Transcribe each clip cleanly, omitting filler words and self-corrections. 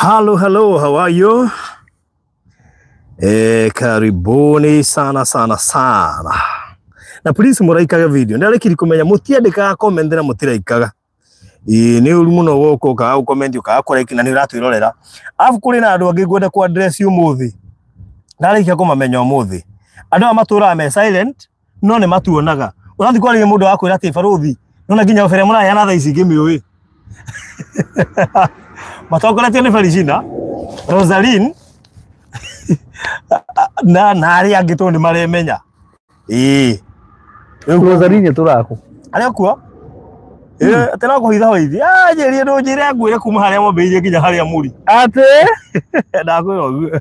Hello, hello, how are you? Karibuni sana sana sana. Na please mũraikaga video. Ndarekiri kumenya mũtiandĩkaga comment na mũtiraikaga. Ĩĩ nĩ ũru mũno gũkũ ũkaga gũ comment ũkaga kũ like na nĩ ũratwĩrorera. Arabu kũrĩ na andũ angĩ ngwenda kũ address ũmũthĩ. Ndarĩkia kũmamenya ũmũthĩ. Andũ aya matũraga me silent no nĩ matuonaga. Ũrathiĩ kwaria mũndũ akwĩra atĩ barũthi, nona nginya ũbere mũraheana thaa ici ngĩmĩũĩ. Matongoretio nĩ Felicina, Rosaline na arĩa angĩ tondũ nĩ maremenya. Ĩĩ. Rĩu Rosaline tũrakũ. Arĩa kuo? Ĩĩ, atĩ no kũhitha hoithi. Ah, njĩrie ndũnjĩre ngwĩre kuma harĩa mwambĩrĩirie nginya harĩa mũri. Atĩ? Ndakwĩra ũguo.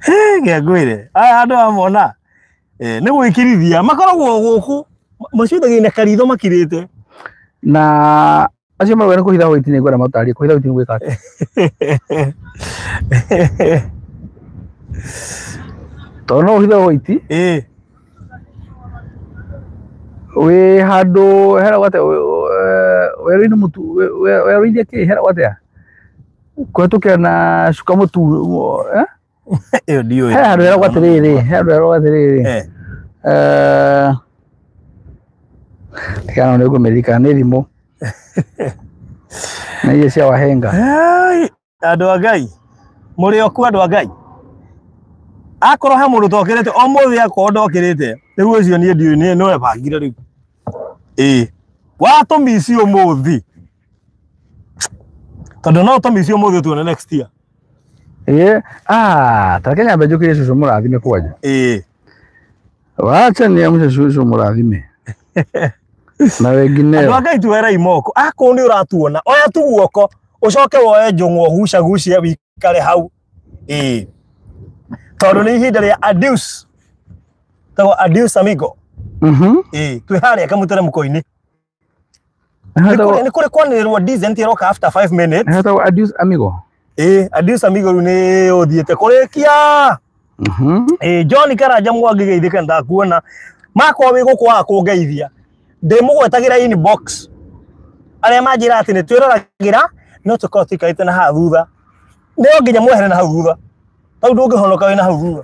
Hĩ, ngwĩre. Aya andũ amona. Nĩ gwĩkirithia makoragwo gũkũ macuthagia na karitho makirĩte. Na acio marauga nĩ kũhitha hoiti nĩ ngwenda matarĩrie kũhitha hoiti nĩ gwĩka atĩa? Tondũ no ũhithe hoiti. Ĩĩ. Wĩ handũ heragwo atĩa? Werũ-inĩ mũtu, werũ-inĩ kĩ heragwo atĩa? Kũhetũkĩra na cuka mũtu, eh? Ĩyo ndiũĩ. He handũ heragwo atĩrĩrĩ, he handũ heragwo atĩrĩrĩ. Tiga no nĩngũmĩririkana nĩ thimũ. Na iria cia wahenga. Ai, andũ a Ngai. Mũrĩ o kuo andũ a Ngai. Akorwo he mũndũ tokĩrĩte, o mũthĩ akorwo ndokĩrĩte, rĩu ũcio niĩ ndiũĩ, niĩ no ebangire rĩu. Ĩĩ. Watũmici ũmũthĩ. Tondũ no ũtũmici ũmũthĩ tuone next year. Ĩĩ, ta reke nyambe njũkĩrie cũcũ mũrathime kwanja. Ĩĩ. Wacha niamshe cũcũ mũrathime. Na wengineo. Andũ a Ngai tuwerai moko. Akorwo nĩ ũratuona, oya tu guoko, ũcoke woe njũng'wa ũgucagucie wikare hau. Ĩĩ. Tondũ nĩ ihinda rĩa adios. Tagwo adios amigo. Ĩĩ, twĩ harĩa kamũteremko-inĩ. Nĩ kũrĩ kwanĩrĩrwo decent ĩroka after 5 minutes. Hetagwo adios amigo. Ĩĩ, adios amigo rĩu nĩ ũthiĩte kũrĩkia. Ĩĩ, John Karanja Mwangi geithĩka ndakuona. Makwa wĩ gũkũ waga kũngeithia. Ndĩmũgwetagĩra inbox. Arĩa manjĩra atĩ nĩ twĩroragĩra no tũkorwo tũikarĩte na haha thutha. Nĩ no nginya mwehere na hau thutha. Tondũ ndũngĩhonoka wĩ na hau thutha.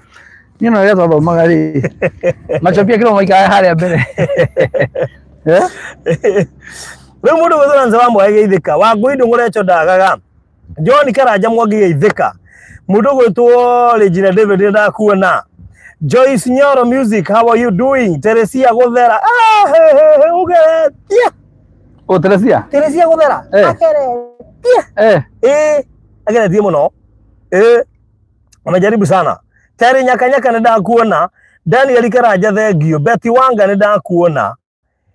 Niĩ no rĩrĩa twathomaga rĩ, macopia kĩro maikaraga harĩa mbere. Eh? Rĩu mũndũ gwĩtwo Nancy wa Mwaĩ geithĩka, Wangũi Ndũng'ũrecho ndagaga, John Karanja Mwangi geithĩka, mũndũ gwĩtwo Regina David ndakuona, Joyce Nyoro Music, how are you doing? Teresia Gũthera, ah, he, he, he, ũgeretie. O, Teresia? Teresia Gũthera, ageretie. Ĩĩ, ageretie mũno. Ĩĩ, amejaribu sana. Terry Nyakanyaka nĩ ndakuona, Daniel Karanja thengio, Betty Wanga nĩ ndakuona.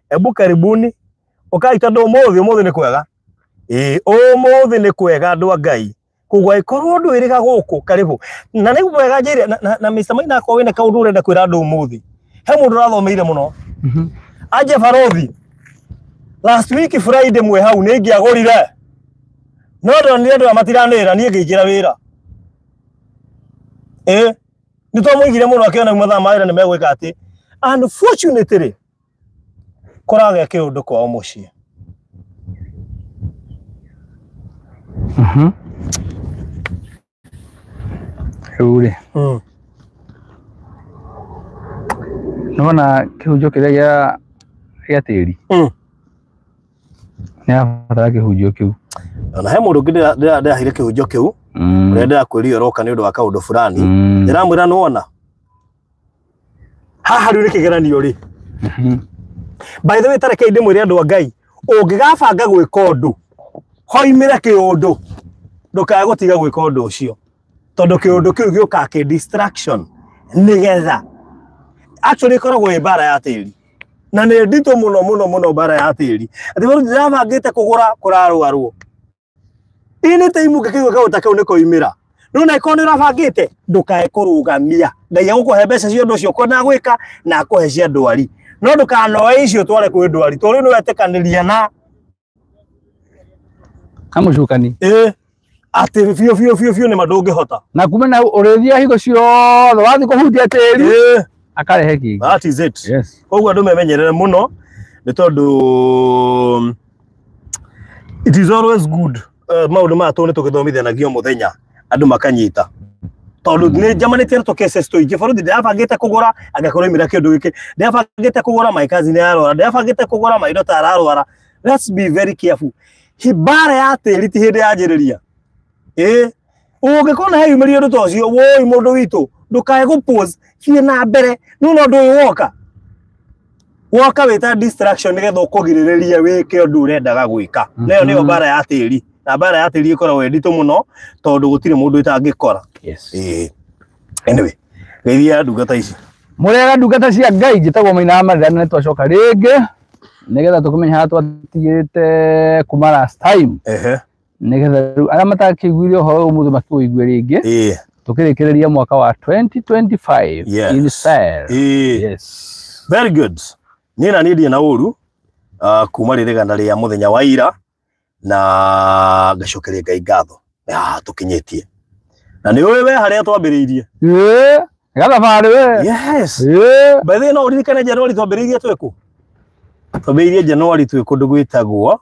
Ebu karibuni. Ũkai tondũ ũmũthĩ nĩ kwega. Ĩĩ, ũmũthĩ nĩ kwega andũ a Ngai. Koguo angĩkorwo ndwĩrĩga gũkũ, karibu. Na nĩ wega njĩre, na Mr. Maina akorwo wĩna kaũndũ ũrenda kwĩra andũ ũmũthĩ. He mũndũ ũrathomeire mũno. Anje barothi. Last week Friday mwe hau nĩ ingĩagũrire. No ndonire andũ aya matiranĩra, niĩ ngĩingĩra wĩra. Ĩĩ, nĩ twamũigire mũno akĩona mathaa ma wĩra nĩ megwĩka atĩ. Unfortunately, kũragĩa kĩũndũ kwao mũciĩ. Rĩu rĩ. Nĩwona kĩhunjio kĩrĩa gĩa tĩri? Nĩ abatara kĩhunjio kĩu. Ona he mũndũ ũngĩ ndĩraheire kĩhunjio kĩu, ũrĩa ndĩrakwĩrire ũroka nĩ ũndũ wa kaũndũ fulani. Ndĩramwĩra nĩwona. Haha rĩu nĩ kĩgeranio rĩ. By the way, ta rekei ndĩmwĩre andũ a Ngai, ũngĩgabanga gwĩka ũndũ, hoimĩre kĩũndũ, ndũkae gũtiga gwĩka ũndũ ũcio. Tondũ kĩũndũ kĩu gĩũkaga kĩ distraction, nĩgetha. Actually ĩkoragwo ĩ mbara ya tĩri. Na nĩ nditũ mũno mũno mũno mbara ya tĩri. Atĩ rĩu ndĩrabangĩte kũgũra kũrarwarwo. Ĩ nĩ time ũngĩkĩigua kaũndũ ta kau nĩ koimĩra. No na ĩkorwo nĩ ũrabangĩte, ndũkae kũrũgamia. Ngai egũkũhe mbeca cia ũndũ ũcio ũkwendaga gwĩka na akũhe cia ndwari. No ndũkanoe icio ũtware kwĩ ndwari, tondũ rĩu nĩ wetĩkanĩria na Na mũcukani. Ĩĩ. Atĩ biũ biũ biũ biũ nĩ ma ndũngĩhota. Na kuma na ũrĩthia hingo ciothe wathiĩ kũhutia tĩri. Ĩĩ. Akarehe kĩngĩ. That is it. Yes. Koguo andũ memenyerere mũno nĩ tondũ it is always good. Maũndũ maya tũ nĩ tũgĩthomithanagio mũthenya andũ makanyita tondũ nĩ njamanĩtie na tũcases tũingĩ. Borithi ndĩrabangĩte kũgũra angakorwo imĩra kĩndũ gĩkĩ, ndĩrabangĩte kũgũra my cousin ararwara, ndĩrabangĩte kũgũra my daughter ararwara. Let's be very careful. Mbara ya tĩri ti hĩndĩ yanjĩrĩria. Ĩ ũngĩkona heyumĩria ũndũ ta ũcio, woi mũndũ witũ, ndũkae gũ pause, thiĩ na mbere. Nĩ ũndũ ũyũ woka woka wĩta distraction nĩgetha ũkũgirĩrĩrie wĩke ũndũ ũrendaga gwĩka. Nayo nĩyo mbara ya tĩri, na mbara ya tĩri ĩkoragwo ĩ nditũ mũno tondũ gũtirĩ mũndũ ĩtangĩkora. Yes. Ĩĩ. Anyway, geithia ndungata ici. Mũrĩega ndungata cia Ngai, njĩtagwo Maina wa Marĩra na nĩtwacoka rĩngĩ nĩgetha tũkĩmenye harĩa twatigĩte kuma last time, nĩgetha rĩu arĩa matakĩiguire ũhoro ũyũ ũmũthĩ makĩũigue rĩngĩ, tũkĩrĩkĩrĩria mwaka wa 2025 in style. Yes. Very good. Niĩ na niĩ ndirĩ na ũru kuma rĩrĩgana rĩa mũthenya wa ira na ngacokeria Ngai ngatho nĩ haha tũkinyĩtie, na nĩ ũĩ we harĩa twambĩrĩirie. Ĩĩ, gathabarĩ we. Yes. Ĩĩ. By the way, no ũririkane January twambĩrĩirie twĩ kũ? Twambĩrĩirie January twĩ kũndũ gwĩtagwo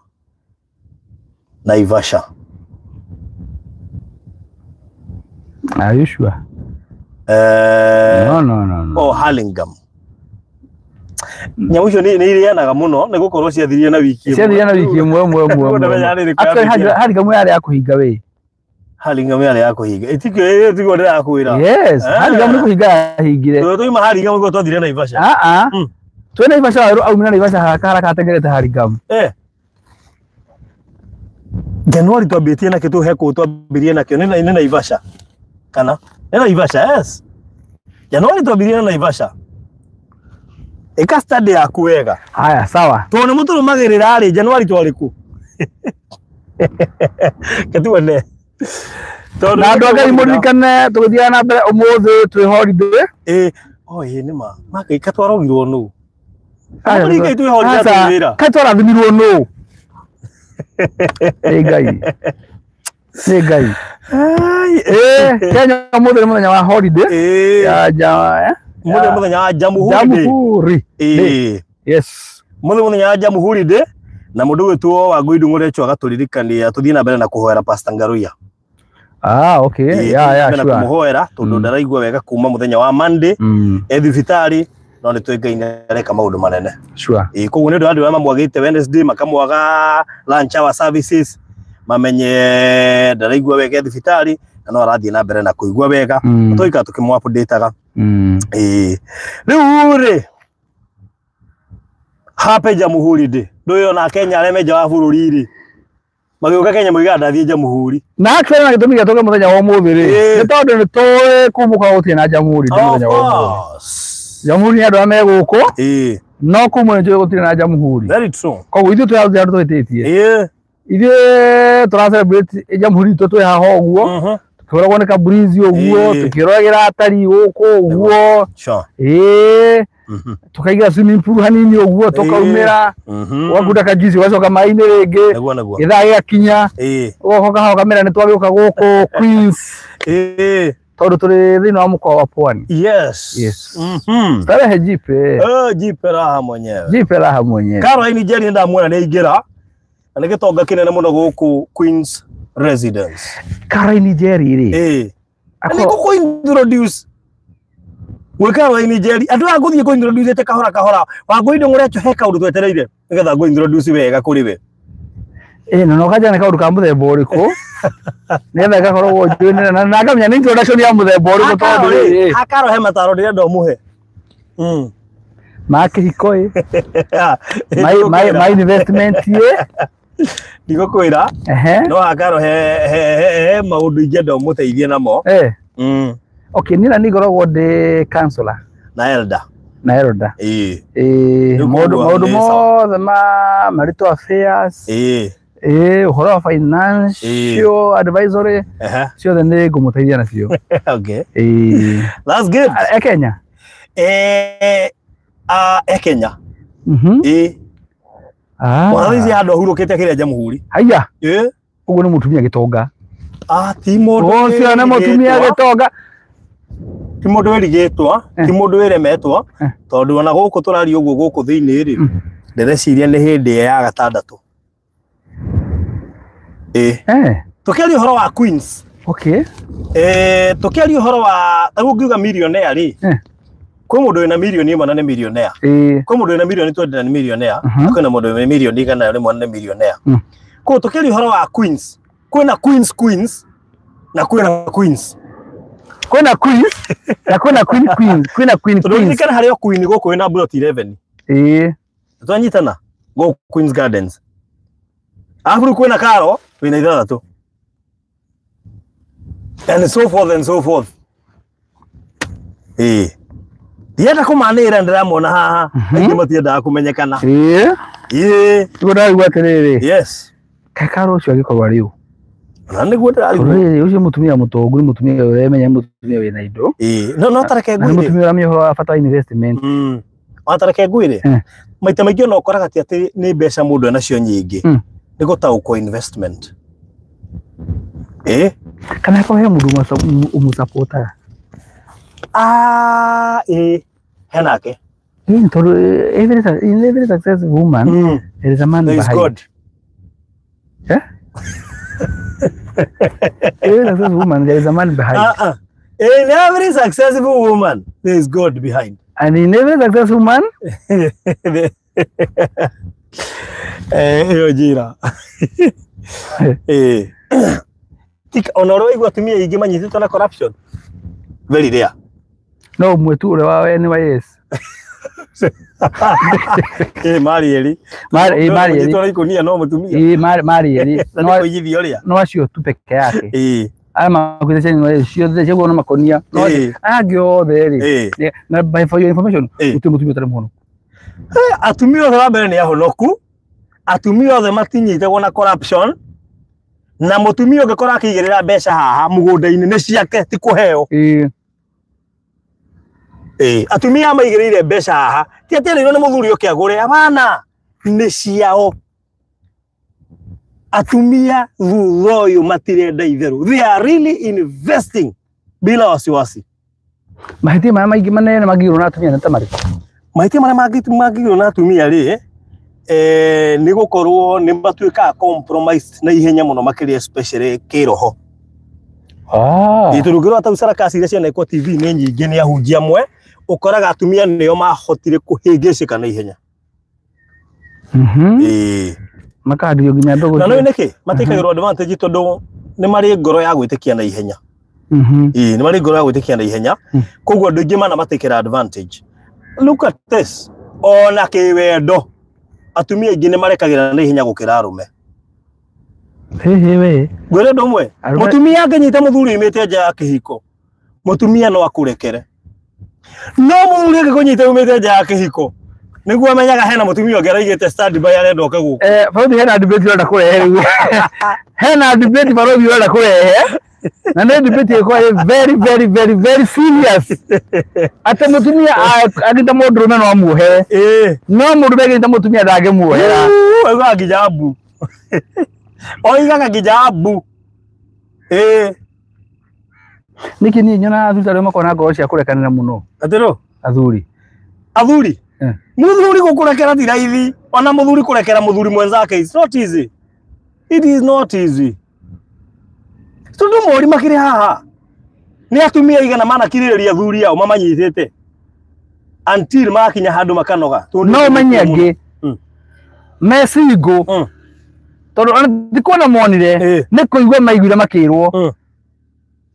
Naivasha. Are you sure? Eh, No, no, no, no. Oh, Hurlingham. Nyamũ icio nĩ irĩanaga mũno nĩ gũkorwo ciathirie na wiki ĩmwe. Ciathirie na wiki ĩmwe ĩmwe ĩmwe. Rĩu ndamenya nĩ ĩrĩkũ Actually, yambĩtie. Hurlingham yarĩ ya kũhinga we. Hurlingham yarĩ ya kũhinga. Ĩtikio tiguo ndĩrakwĩra. Yes, Ah. Hurlingham nĩ kũhinga yahingire. Tondũ twauma Hurlingham nĩguo twathire Naivasha. Ah ah. Twĩ Naivasha werũ aumire Naivasha haraka haraka atengerete Hurlingham. Eh. Januari twambĩtie nakĩo tũ he kũu twambirie nakĩo nĩ Naivasha. Kana nĩ Naivasha, yes. Januari twambirie na Naivasha. Ĩka study yaku wega. Haya, sawa. Tondũ nĩ mũtũrũmagĩrĩra rĩ, Januari twarĩ kũ? Ketuone. Tondũ Na andũ a Ngai mũririkane tũgĩthiaga na mbere ũmũthĩ twĩ holiday. Ĩ, oh ĩ nĩ ma. Makaika twarogirwo nũ? Mũririkane twĩ holiday Aca, twĩ wĩra. Kaĩ twarathimirwo nũ? Nĩ Ngai. Nĩ Ngai. Ai, Ĩ, Kenya ũmũthĩ nĩ mũthenya wa holiday. Ĩ. Ya ja, eh? Mũthĩ mũthenya wa Jamhuri Day. Jamhuri. Ĩ. Yes. Mũthĩ mũthenya wa Jamhuri Day na mũndũ gwĩtwo Wangũi Ndung'ũrecho agatũririkania tũthiĩ na mbere na kũhoera Pastor Ngaruiya. Ah, okay. Ĩ, Yeah, tũthiĩ yeah, na mbere na sure. kũmũhoera tondũ ndaraigua wega kuma mũthenya wa Monday e thibitarĩ, no nĩ tũĩ Ngai nĩareka maũndũ manene. Sure. Ĩ, koguo nĩ ũndũ wa andũ arĩa mamwagĩte Wednesday makamwaga lunch hour services, mamenye ndaraigua wega e thibitarĩ na no arathiĩ na mbere na kũigua wega. Tũikara tũkĩmũ update-aga. Ĩ, rĩu rĩ happy Jamhuri Day. Ndũĩ ona Kenya arĩa me nja wa bũrũri rĩ magĩũka Kenya moigaga ndathiĩ Jamhuri. Na actually na gĩtũmi gĩa tũge mũthenya wa ũmũthĩ rĩ, Ĩ. nĩ tondũ nĩ tũĩ kũu mũkawa gũtirĩ na jamhuri ndĩ Of mũthenya wa ũmũthĩ. course. Jamhuri nĩ andũ arĩa me gũkũ, Ĩ, no kũu mwene njũĩ gũtirĩ na jamhuri. very true. Koguo ithuĩ twĩ handũ tũhĩtĩtie. Ĩ. Ithuĩ tũra celebrate jamhuri itũ twĩ haha ũguo, tũkĩhũragwo nĩ kaburizi ũguo, Ĩ. tũkĩroragĩra atarii gũkũ ũguo. Sure. Ĩ, tukaingĩra swimming pool hanini ũguo, tũkaumĩra, ũgakunda kajuici ũgacoka maĩ-inĩ rĩngĩ, Nĩguo nĩguo. gĩthaa gĩgakinya, ũgoka ũkahaha ũkamera nĩ twagĩũka gũkũ Queens Ĩ. tondũ tũrĩ thĩinĩ wa mũkoa wa Pwani. Yes. Yes. Starehe jipe. Eh, jipe raha mwenyewe. Jipe raha mwenyewe. Caroline Njeri ndamuona nĩ aingĩra na nĩ gĩtonga kĩnene mũno gũkũ Queens Residence. Caroline Njeri rĩ. Ĩ. Na nĩ gũkũ introduce gwĩ Caroline Njeri andũ aya ngũthiĩ kũ introduce ĩte kahora kahora. Wangũi Ndung'ũrecho he kaũndũ twetereire nĩgetha ngũ introduce wega kũrĩ we. Ĩ, na no kanja nĩ kaũndũ ka mũthemba ũrĩkũ nĩgetha gakoragwo njũĩ na ngamenya nĩ introduction ya mũthemba ũrĩkũ tondũ rĩ Hakaro he mataro ndĩrenda ũmũhe. Ma kĩhiko ĩ, ma investment ĩ. Ndigũkwĩra Ehe. no hakaro he maũndũ ingĩenda ũmũteithie namo. Eh. Okay, niĩ na niĩ ngoragwo ndĩ counselor Na elder. Na elder. Ĩ. Ĩ, Rĩu maũndũ koguo maũndũ nĩ sawa. mothe ma marital affairs. Ĩ. Ĩ, ũhoro wa financial advisory ciothe nĩ ngũmũteithia nacio. Okay. Ĩ. That's good. E Kenya. Eh, e Kenya. Ĩ. Ah. Ona thaa ici handũ ahurũkĩte akĩrĩa Jamhuri. Haiya. Ĩ. Ũguo nĩ mũtumia gĩtonga. Ah, ti mũndũ Ũcio nĩ mũtumia wĩrigĩtwo. gĩtonga. Ti mũndũ wĩrigĩtwo, ti mũndũ wĩremetwo, tondũ ona gũkũ tũraria ũguo gũkũ thĩinĩ rĩ, ndĩreciria nĩ hĩndĩ ya gatandatũ. Ĩĩ. Tũkĩaria ũhoro wa queens. Okay. Tũkĩaria ũhoro wa ta ngiuga millionaire rĩ. Kwĩ mũndũ wĩna mirioni 1 na nĩ millionaire. Kwĩ mũndũ wĩna mirioni 20 na nĩ millionaire. Kwĩna mũndũ wĩna mirioni 100 na nĩ millionaire. Koguo tũkĩaria ũhoro wa queens, kwĩna queens queens na kwĩna queens. Kwĩna queens na kwĩna queen queens, kwĩna queen Tondũ queens. ririkana harĩ o queen gũkũ wĩna plot 11. Twanyitana gũkũ Queens Gardens. Arabu rĩu kwĩna Karo wĩna 6. And so forth and so forth. Ndienda kũmanĩra ndĩramona haha. Aingĩ matiendaga kũmenyekana. Ĩĩ. Nĩguo ndĩraigua atĩrĩrĩ. Yes. Kaĩ Karo ũcio agĩkorwo arĩ ũ? Na nĩguo ndĩraigua. Tondũ rĩrĩ, ũcio mũtumia mũtongu nĩ mũtumia ũremenya, nĩ mũtumia wĩna indo. Ĩĩ. No tareke Na nĩ ngwĩre. mũtumia ũramenya ũhoro wa bata wa investment. Ona tareke ngwĩre. Maita maingĩ ona ũkoraga ti atĩ nĩ mbeca mũndũ enacio nyingĩ. Nĩ gũtaũkwo investment. Kana akorwo he mũndũ ũmũsupportaga. Ĩĩ. Henake. Ĩĩ, tondũ in every successful woman, there is a man There is behind. God. Every successful woman, there is a man behind. In every successful woman, there is God behind. And in every successful man, ĩyo njĩra. Ona ũrĩa waigua atumia aingĩ manyitĩtwo na corruption. Very rare. No ũmwe tu ũrĩa wa NYS. Marieli. Marieli. Mũnyitwo na ikũnia no mũtumia. Marieli. Na nĩ kũigithia ũrĩa. No acio tu peke yake. Aya makuĩte cia NYS ciothe ciaguo na makonia. No aya angĩ othe rĩ. Na by for your information, gũtirĩ mũtumia ũtarĩ mũhonoku. Atumia othe wa mbere nĩ ahonoku. Atumia othe matinyitagwo na corruption. Na mũtumia ũngĩkorwo akĩigĩrĩra mbeca haha mũgũnda-inĩ nĩ ciake ti kũheo. Atumia maigĩrĩire mbeca haha ti atĩ erĩirwo nĩ mũthuri ũke agũre, hapana, nĩ ciao. Atumia thutha ũyũ matirenda itherũ. They are really investing bila wasiwasi. Mahĩtia marĩa maingĩ manene mangĩgĩrwo na atumia nĩ ta marĩkũ? Mahĩtia marĩa mangĩgĩrwo na atumia rĩ, nĩ gũkorwo nĩ matuĩkaga compromised na ihenya mũno makĩria especially kĩroho. Tondũ ũngĩrora ta sarakasi iria cianekwo TV nĩ nyingĩ nĩ ahunjia amwe, ũkoraga atumia nĩo mahotire kũhĩngĩcĩka na ihenya. Makahandio nginya mbegũ Na cia- nĩ nĩkĩ? Matikagĩrwo advantage tondũ nĩ marĩ ngoro ya gwĩtĩkia na ihenya. Nĩ marĩ ngoro ya gwĩtĩkia na ihenya. Koguo andũ aingĩ mana matikĩra advantage. Look at this. Ona kĩwendo atumia aingĩ nĩ marekagĩra na ihenya gũkĩra arũme. Hĩ, we. Ngwĩre ũndũ ũmwe, Arũme- mũtumia angĩnyita mũthuri umĩte nja ya kĩhiko, mũtumia no akũrekere. No mũthuri angĩkũnyita umĩte nja ya kĩhiko, nĩguo amenyaga hena mũtumia ũngĩ araigĩte stand by arenda oke gũkũ. Barothi hena debate ũrenda kũrehe rĩu. Hena debate barothi ũrenda kũrehe. Na nĩ debate ĩkoragwo ĩ very, very, very, very serious. Atĩ mũtumia angĩta mũndũrũme no amuohere. No mũndũrũme angĩta mũtumia ndangĩmuohera. Oigaga nginya mbu. Oigaga nginya mbu. Nĩkĩ niĩ nyonaga athuri arĩa makoragwo na ngoro cia kũrekanĩra mũno? Atĩrĩ? Athuri. Athuri? Mũthuri gũkũrekera ti raithi. Ona mũthuri kũrekera mũthuri mwenzake is not easy. It is not easy. Tondũ mori makĩrĩ haha. Nĩ atumia igana manakirĩrĩria athuri ao mamanyitĩte. Until makinya handũ makanoga. Tondũ No ũmenye angĩ. Me single. Tondũ ona ti kuona monire, nĩ kũigua maiguire makĩrwo.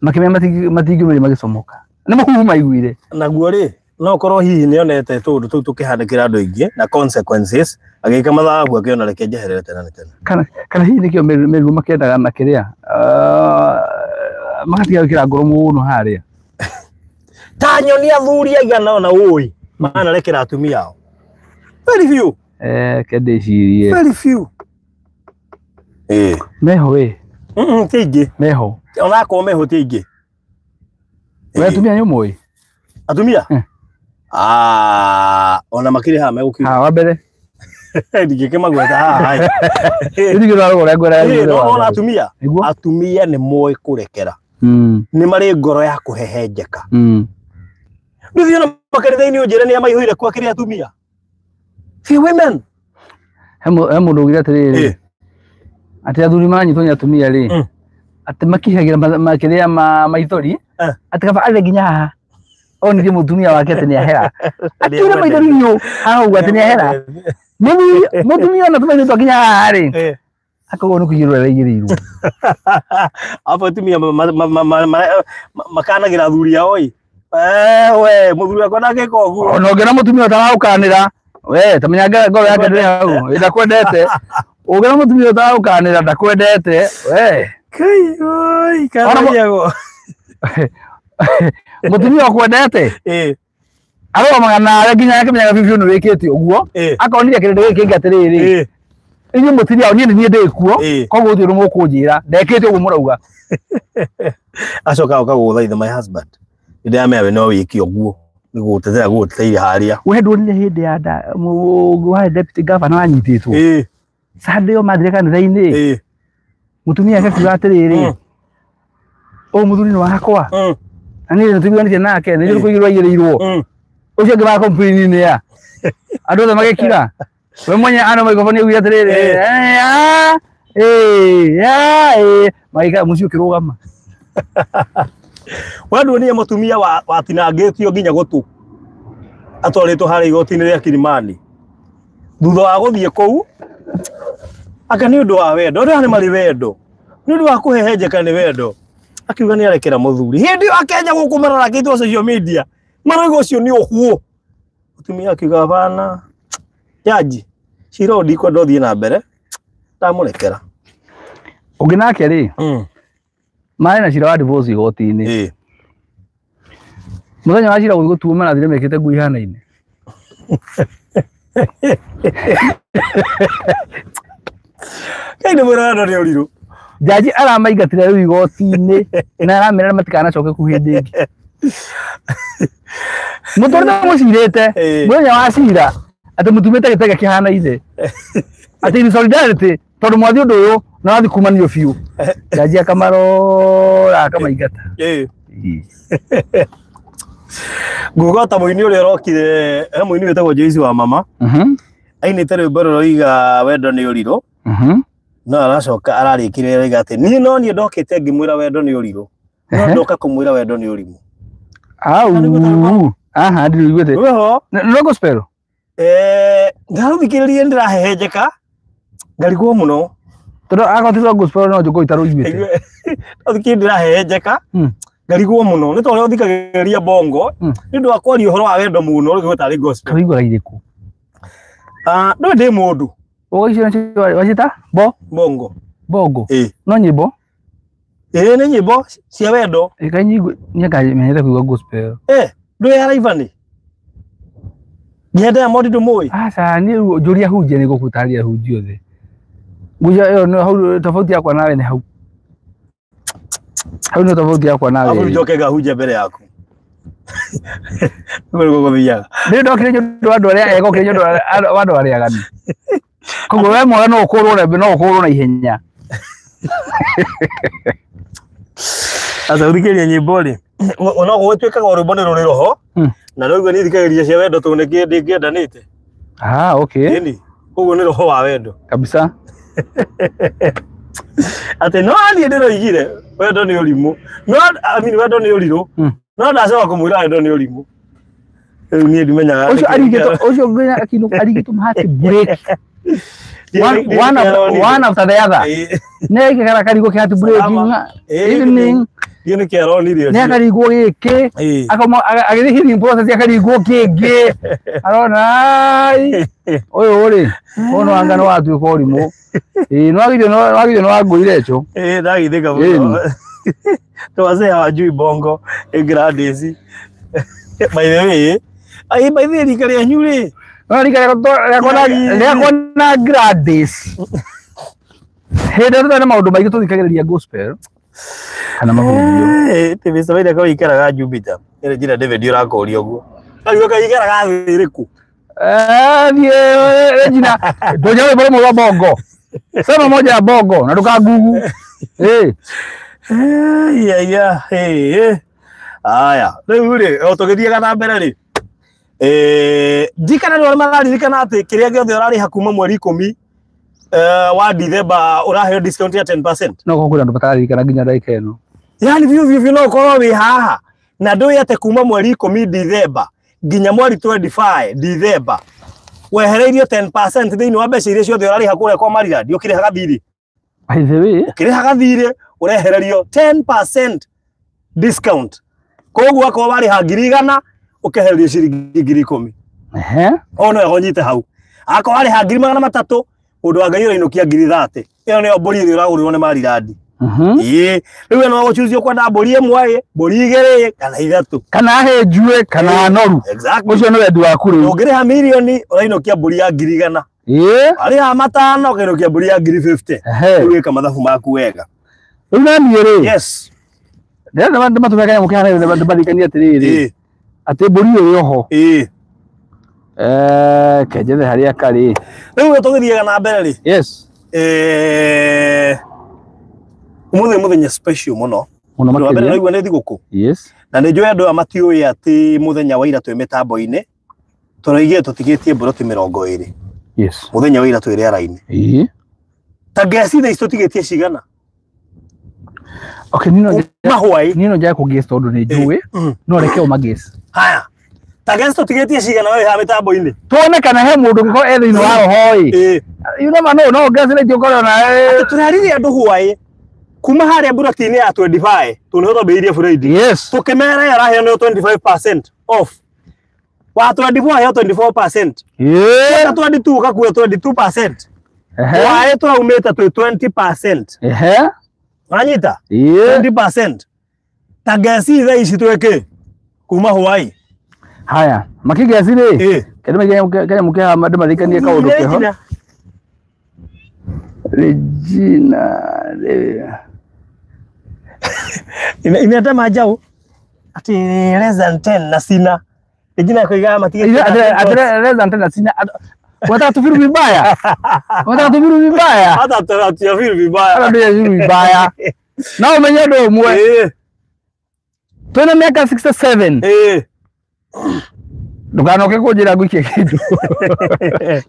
Makĩmenya matingĩũmĩrĩria magĩcomoka. Nĩ mũhuhu maiguire. Naguo rĩ, no ũkorwo hihi nĩ onete tũũndũ tũu tũkĩhandĩkĩra andũ aingĩ na consequences, agĩka mathabu akĩona reke njeherere tene na tene. Kana hihi nĩkĩo merirwo makĩendaga makĩrĩa. Magatiga gwĩkĩra ngoro mũno harĩa. Ta nyoni athuri aigana ona ũĩ, manarekera atumia ao. Very few. Ke ndĩcirie. Very few. Meho we. Ti aingĩ. Meho. Onakorwo meho ti aingĩ. We atumia nĩ ũmũĩ? Atumia? Ona makĩrĩ haha megũkiuga. Ha, wa mbere. Ndingĩkĩmagweta haha. Rĩu ningĩ ũrarora ũrĩa ngoro ya No, wa ona mbere. atumia. Nĩguo? Atumia nĩ moĩ kũrekera. Nĩ marĩ ngoro ya kũhehenjeka. Ndũthiĩ ona makanitha-inĩ ũnjĩre nĩ amaihũire kwa kĩrĩa atumia. Few women. He mũndũ augire atĩrĩrĩ. Atĩ athuri manyitwo nĩ atumia rĩ, atĩ makihagira makĩrĩa maithori, atĩ kaba athiĩ nginya haha onirie mũtumia wake atĩ nĩahera. Akĩura maithori biũ haha ũguo atĩ nĩahera. Mũtumia ona tũmaithori twakinya haha rĩ, akoguo nĩ kũigĩrĩrwo araigĩrĩirwo. Apo atumia makanagira athuri ao ĩ. We mũthuri wakwa ndangĩka ũguo. Ona ũngĩona mũtumia ũtaragũkanĩra, we ta menya ngoro yake ndĩrĩ hau, ndakwendete. Ũngĩona mũtumia ũtaragũkanĩra ndakwendete, we. Kai oi karagiagwo. Mũtumia ũkwendete arũgamaga nawe nginya akĩmenyaga biũ biũ nĩ wĩkĩte ũguo, akonire kĩrĩndĩ gĩkĩ kĩngĩ atĩrĩrĩ, inyuĩ mũtirĩ ao, niĩ nĩ niĩ ndĩ kuo, koguo gũtirĩ ũndũ mũkũnjĩra, ndekĩte ũguo mũrauga. Acoka oka gũgũthaitha my husband. Nĩndĩramenya we no wĩke ũguo, nĩ gũgũtetera gũgũteteire harĩa. We ndwonire hĩndĩ ya wa deputy governor wanyitĩtwo. Sunday ĩyo mathire kanitha-inĩ. Mũtumia ake akiuga atĩrĩrĩ, ũyũ mũthuri nĩ wakwa, na niĩ nĩtũiguanĩte nake, nĩ njũĩ kũigĩrĩrwo aigĩrĩirwo. Ũcio ũngĩ wa complain nĩ ya. Andũ othe magĩkira. We mwenye ana microphone augire atĩrĩrĩ, magĩikara mũciĩ ũkĩrũgama. We nduonire mũtumia watinangĩtio nginya gũtũ atwarĩtwo harĩa igoti-inĩ rĩa Kilimani. Thutha wa gũthiĩ kũu, anga nĩ ũndũ wa wendo, andũ aya nĩ marĩ wendo, nĩ ũndũ wa kũhehenjeka nĩ wendo. Akiuga nĩ arekera mũthuri. Hĩndĩ ĩyo Akenya gũkũ mararakĩtwo social media, marauga ũcio nĩ ũguo. Mũtumia akiuga bana, jaji, cira ũyũ ndikwenda ũthiĩ na mbere, ndamũrekera. Ũngĩ nake rĩ, marĩ na cira wa divorce igoti-inĩ. Mũthenya wa cira gũthiĩ gũtuo marathire mekĩte nguo ihanaine. Kai nĩ mwĩra wendo nĩ ũrirũ. Jaji aramaingatire rĩu igoti-inĩ na aramera matikanacoke kũu hĩndĩ ĩngĩ. Mũtũrĩre mũcirĩte mũthenya wa cira atĩ mũtumĩte gĩtenge kĩhanaine. Atĩ in solidarity tondũ mwathiĩ ũndũ ũyũ na wathiĩ kumanio biũ. Jaji akamarora akamaingata. Nguga ta mũini ũrĩa ũrokire, he mũini wĩtagwo Joyce wa mama. Ainĩte rwĩmbo rũroiga wendo nĩ ũrirũ. No aracoka ararĩkire aroiga atĩ niĩ no niĩ ndokĩte ngĩmwĩra wendo nĩ ũrirũ. No ndoka kũmwĩra wendo nĩ ũrimũ. Au. Aha, ndirũiguĩte. Rwĩho? No gospel. Ndarũthikĩrĩria ndĩrahehenjeka ngarigwo mũno. Tondũ akorwo ti rwa gospel no njũkũ itarũiguĩte. Ndarũthikĩrĩria ndĩrahehenjeka ngarigwo mũno nĩ ta ũrĩa ũthikagĩrĩria bongo nĩ ũndũ wa kwaria ũhoro wa wendo mũno ũrĩgwo tarĩ gospel. Kũiguaga irĩkũ? Ndũĩ ndĩ mũndũ. Ũgaicio nacio wacita? Bo? Bongo. Bongo. No nyĩmbo? Nĩ nyĩmbo cia wendo. Ĩka nyigwe nĩngamenyete kũigua gospel. Ndũĩ Araivani? Nginya Diamond ndũmũĩ? Aca, niĩ njũria hunjia nĩngũgũtarĩria hunjia othe. Nguja ĩyo nĩ hau tofauti yakwa nawe nĩ hau. Hau nĩ tofauti yakwa nawe. Abu njoke ngahunjia mbere yaku. Ũguo nĩguo gũthiaga. Nĩ ndokire nĩ ũndũ wa andũ arĩa ega, okire nĩ ũndũ wa andũ arĩa aganu. Koguo we mwega no ũkũrwo no ũkũrwo na ihenya. Aca ũthikĩrĩria nyĩmbo rĩ, no gũgĩtuĩkaga rwĩmbo nĩ rũrĩ roho, na rĩu niĩ thikagĩrĩria cia wendo tondũ nĩkĩ ndĩngĩendanĩte. Ah, okay. Ĩni, koguo nĩ roho wa wendo. Kabisa. Atĩ no niĩ ndĩroigire wendo nĩ ũrimũ. No I mean wendo nĩ ũrirũ. No ndacoka kũmwĩra wendo nĩ ũrimũ. Rĩu niĩ ndimenyaga. Ũcio arigĩtwo, ũcio nginya arigĩtwo mahati break. One after the other. Nĩ aikara karigwo kĩ heartbreak. Evening. Ndiũ nĩ kĩaronire Nĩ akarigwo gĩkĩ. Akoma agĩthiĩ healing process akarigwo kĩngĩ. Arona ai ũyũ rĩ, ũyũ no anga no watuĩka ũrimũ. Ĩĩ no wagithio no wangũire ico. Ndagithĩka mũno. To wazee hawajui bongo Gladys. By the way, ai by the way rika rĩanyu rĩ. No rika rĩakwa na Gladys. Hĩndĩ ĩrĩa tũtarĩ na maũndũ maingĩ tũthikagĩrĩria gospel kana mahunjio. Ti Mr. Maina ko ikaraga Jupiter. Ĩrĩ njĩra David ũrakũria ũguo. Kariũka ikaraga thĩ ĩrĩkũ? Thiĩ Regina, ndũnya rwĩmbo rũmwe rwa bongo. Sema moja ya bongo na ndũkangugu. Aya, rĩu rĩ, o tũgĩthiaga na mbere rĩ. Ndikana nĩ arĩa mararirikana atĩ kĩrĩa gĩothe ũrarĩha kuma mweri 10 Wa Dithemba ũraheo discount ya 10%. No kwĩna andũ mataririkana nginya ndagĩka ĩno. Yani biũ biũ biũ no ũkorwo wĩ haha na ndũĩ atĩ kuma mweri 10 Dithemba nginya mweri 25 Dithemba wehereirio 10% thĩinĩ wa mbeca iria ciothe ũrarĩha kũrĩa kwa Maryland ũkĩrĩhaga thirĩ. By the way, Ũkĩrĩhaga thirĩ ũrehererio 10% discount. Koguo akorwo warĩha 100,000 ũkehererio ciringi 10,000. Ehe. O no ũnyite hau. Akorwo warĩha 300,000 mũndũ wa Ngai ũrainũkia 30,000. Ĩyo nĩyo mbũri ĩrĩa ũragũrĩrwo nĩ Maryland. Ĩĩ, rĩu ĩno ũgũchuzio kwenda mbũri ĩmwe ĩ, mbũri igĩrĩ kana ithatũ. Kana hĩnjue kana noru. Exactly. Ũcio nĩ wendi waku rĩu. Ũngĩrĩha mirioni ũrainũkia mbũri ya 100,000. Ĩĩ. Warĩha 500 ũkainũkia mbũri ya 50,000. Ehe. Rĩu ĩka mathabu maku wega. Rĩu na niĩ rĩ. Yes. Ndĩrenda ndĩmatũme kanyamũ kehana ndĩmaririkanie atĩrĩrĩ. Ĩĩ. Atĩ mbũri ĩyo ĩrĩ oho. Ĩĩ. Kenjethe harĩa karĩ. Rĩu tũgĩthiaga na mbere rĩ. Yes. Ũmũthĩ nĩ mũthenya special mũno. Mũno Ũndũ wa mbere makĩria. naigua nĩ thigũkũ. Yes. Na nĩ njũĩ andũ aya matiũĩ atĩ mũthenya wa ira twĩ mĩtambo-inĩ tũraigire tũtigĩtie mburoti 20. Yes. Mũthenya wa ira twĩ rĩera-inĩ. Ĩĩ. Ta ngeci thaa ici tũtigĩtie cigana? Okay, nino Mahwaĩ. nino njage kũgĩs tondũ nĩ njũĩ no reke ũmagĩs. Haya. Ta ngeci tũtigĩtie cigana we haha mĩtambo-inĩ? Tuone kana he mũndũ ũngĩkorwo e thĩinĩ wa roho ĩ. Ĩĩ. You never know, no ngeci rĩngĩ ũkorwo na Atĩ tũraririe andũ hwaĩ kuma harĩa mburoti-inĩ ya 25 tondũ nĩho twambĩrĩirie Friday. Yes. Tũkĩmera ĩyo araheanwo 25% off. Wa 24 aheo 24%. Ĩĩ. Wa 22 ũgakuo 22%. Ehe. Waĩ tũraumĩte twĩ 20%. Ehe. Wanyita? Ĩĩ. 20%. Ta ngeci thaa ici twĩkĩ kuma hwaĩ. Haya, makĩgeci rĩ. Ĩĩ. Kenya mũkĩhaha ndĩmaririkanie kaũndũ keho. Regina Inatema manjau ati less than 10 na sina. Regina koiga matigĩtie. Ati less than 10 na sina. Unataka tufiru vibaya? Unataka tufiru vibaya? Hata tuyafiru vibaya. Hata tuyafiru vibaya. Na umenye ũndũ ũmwe. Ĩĩ. Twĩna mĩaka 67. Ĩĩ. Ndũkanoke kũnjĩra ngũikie kĩndũ.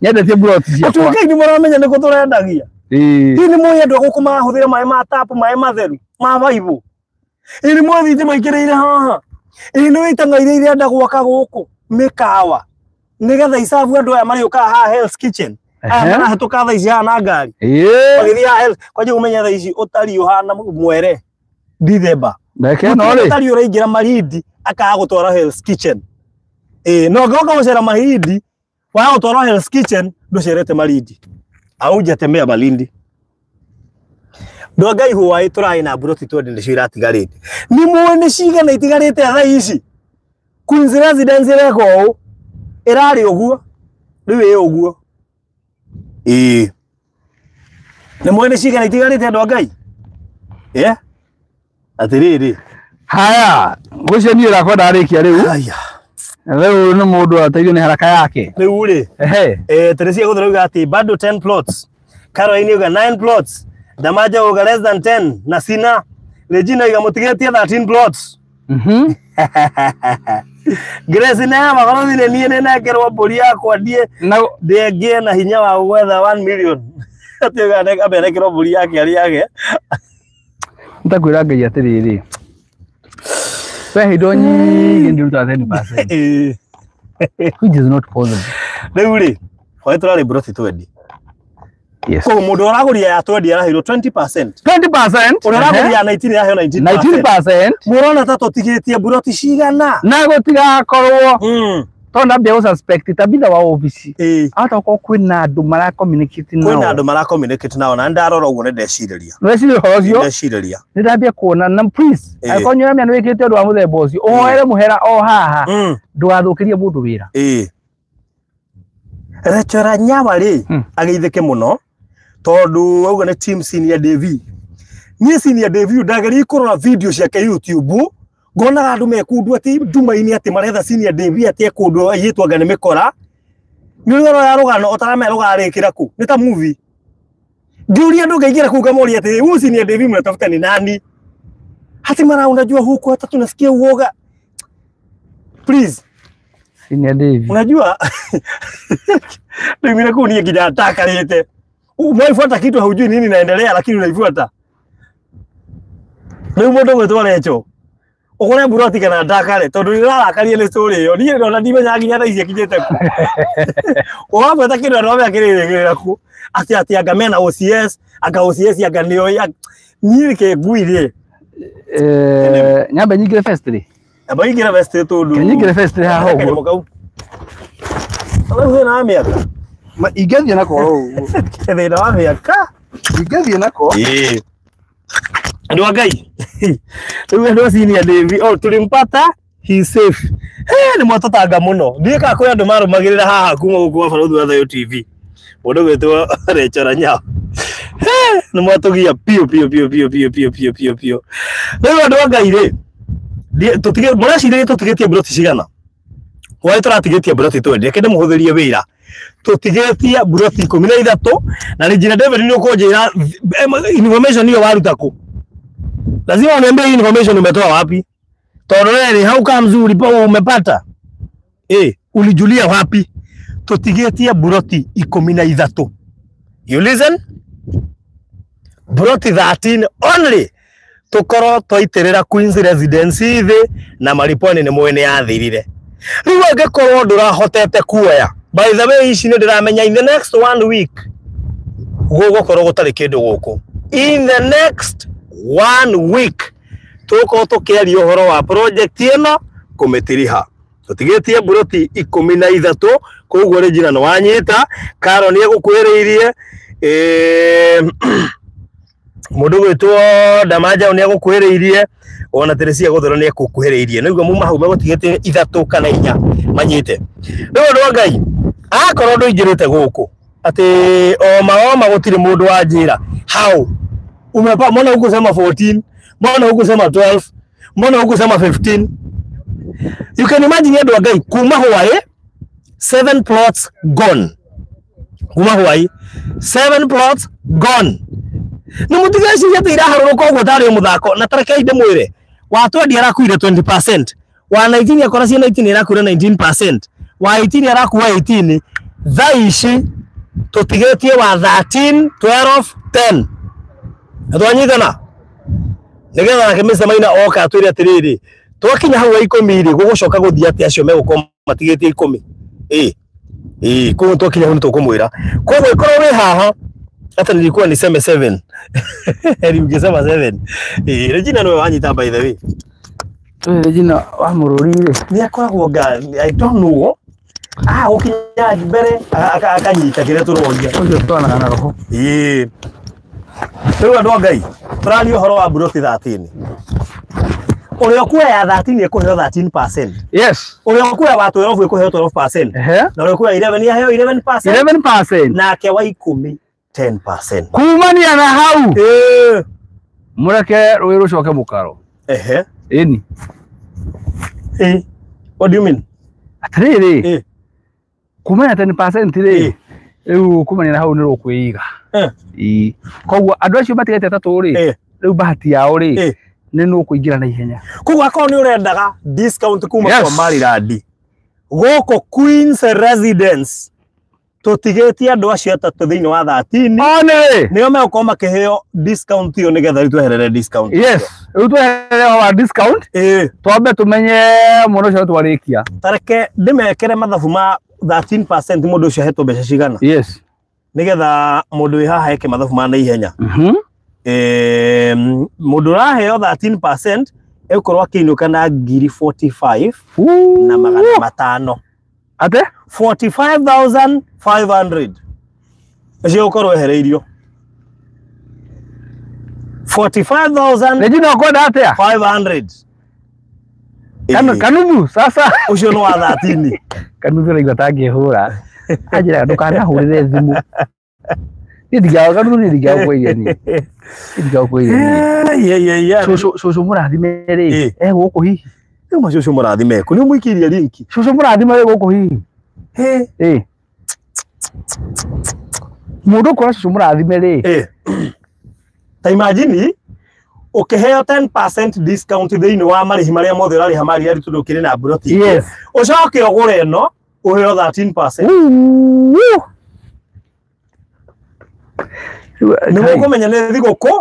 Nyendetie mburoti ciakwa. Atuĩke nĩ mũramenya nĩkũ tũrendagia. Ĩĩ. Hihi nĩ mũĩ andũ a gũkũ marahũthĩra maĩ ma tapu, maĩ matheru, ma baibũ? Ĩĩ nĩ mũĩ thitima ikĩrĩire haha? Ĩĩ nĩ itang'a iria irenda gwaka gũkũ mĩkawa nĩgetha icabu andũ aya marĩũkaga haha Hell's Kitchen. Aya marahĩtũka thaa ici haha na ngari. Ĩĩ. Magĩthiĩ haha Hell's, kwanja ũmenye thaa ici ũtariĩ ũhana mwere Dithemba. Ndagĩka ĩno rĩ. Ũtariĩ ũraingĩra Malindi akaga gũtwara Hell's Kitchen. Ĩĩ no ũngĩũka gũcera Malindi waga gũtwarwo Hell's Kitchen ndũcerete Malindi. Haujatembea Malindi. Ndũ Ngai hwaĩ tũrarĩ na mburoti 20 nĩcio iratigarĩte. Nĩ mũĩ nĩ cigana itigarĩte thaa ici? Queens Residence ĩreka ũũ, ĩrarĩ ũguo, rĩu ĩ ũguo. Ĩĩ. Nĩ mũĩ nĩ cigana itigarĩte andũ a Ngai? Ĩĩ. Atĩrĩrĩ. Haya, ngwĩciria niĩ ũrakwa ndarĩkia rĩu. Haya. Rĩu nĩ mũndũ ateithio nĩ haraka yake. Rĩu rĩ. Ehe. Teresia Gũthũra auga atĩ bado 10 plots. Caroline auga 9 plots. Damaja auga less than 10 na sina. Regina auga mũtigĩtie 13 plots. Grace Neema korwo nĩ niĩ nĩ nengerwo mbũri yakwa ndiĩ ndĩngĩe na hinya wa gwetha 1 million. Atĩ auga ambe anekerwo mbũri yake arĩage. Nĩtakwĩra Ngai atĩrĩrĩ. We indo nyingĩ ndĩrutaga 10%. Ĩĩ. Which is not possible. Rĩu rĩ, hwaĩ tũrarĩ mburoti 20. Yes. Koguo mũndũ ũragũria ya 20 araheirwo 20%. 20%. Ũrĩa ũragũria ya 19 araheo 19%. 19%. Mũrona ta tũtigĩtie mburoti cigana? Na gũtigakorwo tondũ ndambia gũ suspect tabitha wa obici. Ĩĩ. Ahota gũkorwo kwĩna andũ mara communicate nao. Kwĩna andũ mara communicate nao na ndarora ũguo nĩ ndecirĩria. Nĩweciria ũhoro ũcio? Ndecirĩria. Nĩ ndambia kuona na please angĩkorwo nĩ ũramenya nĩ wĩkĩte ũndũ wa mũthemba ũcio ũhoere mũhera o haha ndũgathũkĩrie mũndũ wĩra. Ĩĩ. Rachora Nyawa rĩ ageithĩke mũno tondũ auga nĩ team Senior Dave. Niĩ Senior Dave ndageria kũrora video ciake YouTube ngonaga andũ me kũndũ atĩ nduma-inĩ atĩ maretha Senior Dave atĩ e kũndũ aiyĩtwo anga nĩ mĩkora. Nĩ ũrĩa ũroya rũgano ũtaramenya rũgarĩkĩra kũ nĩ ta movie. Ngĩũria andũ ngaingĩra kũu ngamoria atĩ huyu Senior Dave mnatafuta ni nani? Hati mara unajua huku hata tunasikia uoga. Please. Senior Dave. Unajua ndio mimi kuu niĩ nginya ndakarĩte. Umeifuata kitu haujui nini inaendelea lakini unaifuata. Rĩu mũndũ gwĩtwo Recho ũgũre mburoti kana ndakare tondũ nĩrarakaria nĩ story ĩyo niĩ ndona ndimenyaga nginya thaa ici ĩkinyĩte kũ. Ũrabuata kĩndũ andũ amwe akĩrĩrĩgĩrĩra kũ atĩ atĩ anga mena OCS anga OCS anga nĩoĩ niĩ reke ngwire. Nyambe nyingĩre first rĩ. Amba ingĩra vest tondũ Nyingĩre first haha ũguo. Kanyamũ kau. Rĩu thĩna wa mĩaka. Ingĩthiĩ nako ũguo. Thĩna wa mĩaka. Ingĩthiĩ nako. Ĩĩ. Andũ a Ngai. Rĩu andũ a senior Davy, oh tulimpata, he is safe. Nĩ mwatũtanga mũno. Ndiũĩ kana kwĩ andũ marũmagĩrĩra haha kuma gũkũ gwa Barũthi wa Thayũ TV. Mũndũ gwĩtwo Rachel Nyao. Nĩ mwatũgia piũ piũ piũ piũ piũ piũ piũ piũ piũ. Rĩu andũ a Ngai rĩ, tũtige mũreciragia tũtigĩtie mburoti cigana? Why tũratigĩtie mburoti 20? Reke ndĩmũhũthĩrie wĩra. Tũtigĩtie mburoti 13 na Regina David nĩ ũkũnjĩra information hiyo waruta kũ? Lazima uniambie hii information umetoa wapi? Tondũ rĩrĩ how comes ulipo umepata? Ulijulia wapi? Tũtigĩtie mburoti 13. You listen? Mburoti 13 only. Tũkorwo twaitĩrĩra Queens Residency thĩ na Mariponi nĩ mũĩ nĩ yathirire. Rĩu angĩkorwo ndũrahotete kuoya, by the way ici nĩ ndĩramenya in the next 1 week gũgũkorwo gũtarĩ kĩndũ gũkũ. In the next 1 week tũgũkorwo tũkĩaria ũhoro wa project ĩno kũmĩtiriha. Tũtigĩtie mburoti 13 koguo Regina nĩ wanyita, Karo nĩ egũkwĩrĩirie, mũndũ gwĩtwo Damaja nĩ egũkwĩrĩirie, ona Teresia Gũthero nĩ egũkuhĩrĩirie. Nĩguo muma hau megũtigĩtie 3 kana 4 manyite. Rĩu andũ a Ngai, akorwo ndũingĩrĩte gũkũ atĩ oma oma gũtirĩ mũndũ wanjĩra how umepa, mbona hukusema 14, mbona hukusema 12, mbona hukusema 15? You can imagine andũ a Ngai kuma Hawaii 7 plots gone. Kuma Hawaii 7 plots gone. Nĩ mũtigeciria atĩ iraharũrũka ũguo tarĩ mũthako na tarekei ndĩmwĩre wa 20 arakuire 20%, wa 19 akora cia 19 arakuire 19%, wa 18 arakua 18. Thaa ici tũtigĩtie wa 13, 12, 10. Twanyitana nĩgetha nake Mr. Maina oka atwĩre atĩrĩrĩ twakinya hau wa 10 rĩ gũgũcoka gũthiĩ atĩa acio megũkorwo matigĩtie 10. Koguo twakinya hau nĩtũkũmwĩra. Koguo ĩkorwo wĩ haha hata nilikuwa niseme 7. Heri ungesema 7. Regina niwe wanyita by the way. Regina wa mũrũri rĩ. Nĩ akoragwo nga I don't know. Ũkinya mbere akanyita kĩrĩa tũroria. Ũcio twanaga na roho. Rĩu andũ a Ngai, tũraria ũhoro wa mburoti 13. Ũrĩa ũkuoya 13 ekũheo 13%. Yes. Ũrĩa ũkuoya wa 12 ekũheo 12%. Na ũrĩa ũkuoya 11 aheo 11%. 11%. Nake wa 10 10%. Kumania na hau. Mũreke rũĩ rũcoke mũkaro. Ĩni. What do you mean? Atĩrĩrĩ. Kumania 10% rĩ. Rĩu kumania na hau nĩ rũkwĩiga. Koguo andũ acio matigĩte atatũ rĩ, rĩu bahati yao rĩ nĩ nũkũingĩra na ihenya. Koguo akorwo nĩ ũrendaga discount kuma kwa Marilandi gũkũ Queens Residence tũtigĩtie andũ acio atatũ thĩinĩ wa 13 nĩo megũkorwo makĩheo discount ĩyo nĩgetha rĩu tweherere discount. Yes, rĩu tweherere wa discount. Twambe tũmenye mũndũ ũcio twarĩkia. Tareke ndĩmekere mathabu ma 13% mũndũ ũcio ahetwo mbeca cigana. Yes. Nĩgetha mũndũ wĩ haha eke mathabu ma naihenya. Mũndũ ũraheo 13% egũkorwo akĩinũka na 45,000 na 500. Ate? 45,500. Ũcio ũkorwo ehereirio. 45,000. Regina ũkwenda atĩa? 500. Kanuthu sasa. Ũcio nĩ wa 13. Kanuthu raigua tangĩhũra. Anjĩraga ndũkanahũrĩre thimũ. Niĩ ndingĩaga Kanuthu, niĩ ndingĩaga gũkũiria niĩ. Niĩ ndingĩaga gũkũiria niĩ. Cũcũ mũrathime rĩ, e gũkũ hihi? Rĩu macũcũ mũrathime kũ? Nĩ ũmũikĩirie linki. Cũcũ mũrathime rĩ gũkũ hihi? Mũndũ ũkora cũcũ mũrathime rĩ. Ta imagine ũkĩheo 10% discount thĩinĩ wa marĩhi marĩa mothe ũrarĩha marĩa tondũ ũkĩrĩ na mburoti. Yes. Ũcoke ũgũre ĩno ũheo 13%. Nĩ mũkũmenya nĩ thigũkũ,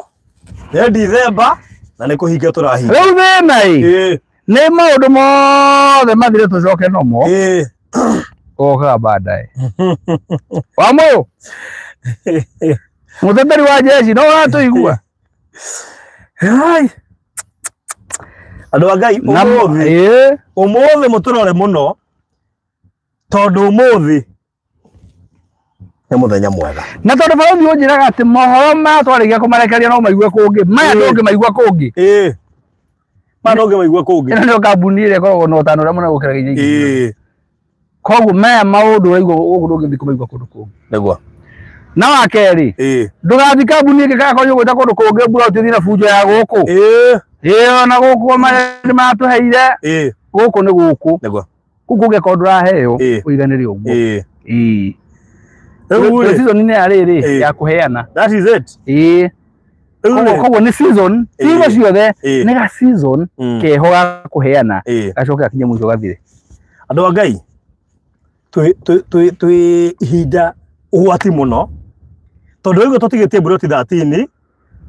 nĩ Dithemba na nĩ kũhinga tũrahinga. Rĩu thĩna ĩ nĩ maũndũ mothe mathire tũcoke nomo gokaga baadaye. Wa mũyũ mũteteri wa jeshi no ũratũigua. Andũ a Ngai ũmũthĩ ũmũthĩ mũtũrore mũno tondũ ũmũthĩ nĩ mũthenya mwega. Na tondũ barũthi ũnjĩraga atĩ mohoro maya twarĩkia kũmarekereria no maigue kũngĩ, maya ndũngĩmaigua kũngĩ. Maya ndũngĩmaigua kũngĩ. Ĩno nĩyo kambuni ĩrĩa ĩkoragwo na ũtano ũrĩa mũnene gũkĩra iria ingĩ. Koguo maya maũndũ ũraigua gũkũ ndũngĩthiĩ kũmaigua kũndũ kũngĩ. Nĩguo. Na wa kerĩ, ndũgathiĩ kambuni ĩngĩ kana korwo ũgwĩta kũndũ kũngĩ mbura ũthiĩ na bunjo ya gũkũ. Ona gũkũ maya nĩ matũheire. Gũkũ nĩ gũkũ. Nĩguo. Kũu kũngĩkorwo ndũraheo ũiganĩre ũguo. Rĩu season nĩ ya rĩrĩ ya kũheana. That is it. Koguo nĩ season, hingo ciothe nĩ ga season keho ga kũheana gacoke gakinye mũico gathire. Andũ a Ngai twĩ ihinda ũgwati mũno tondũ rĩu tũtigĩtie mburoti 13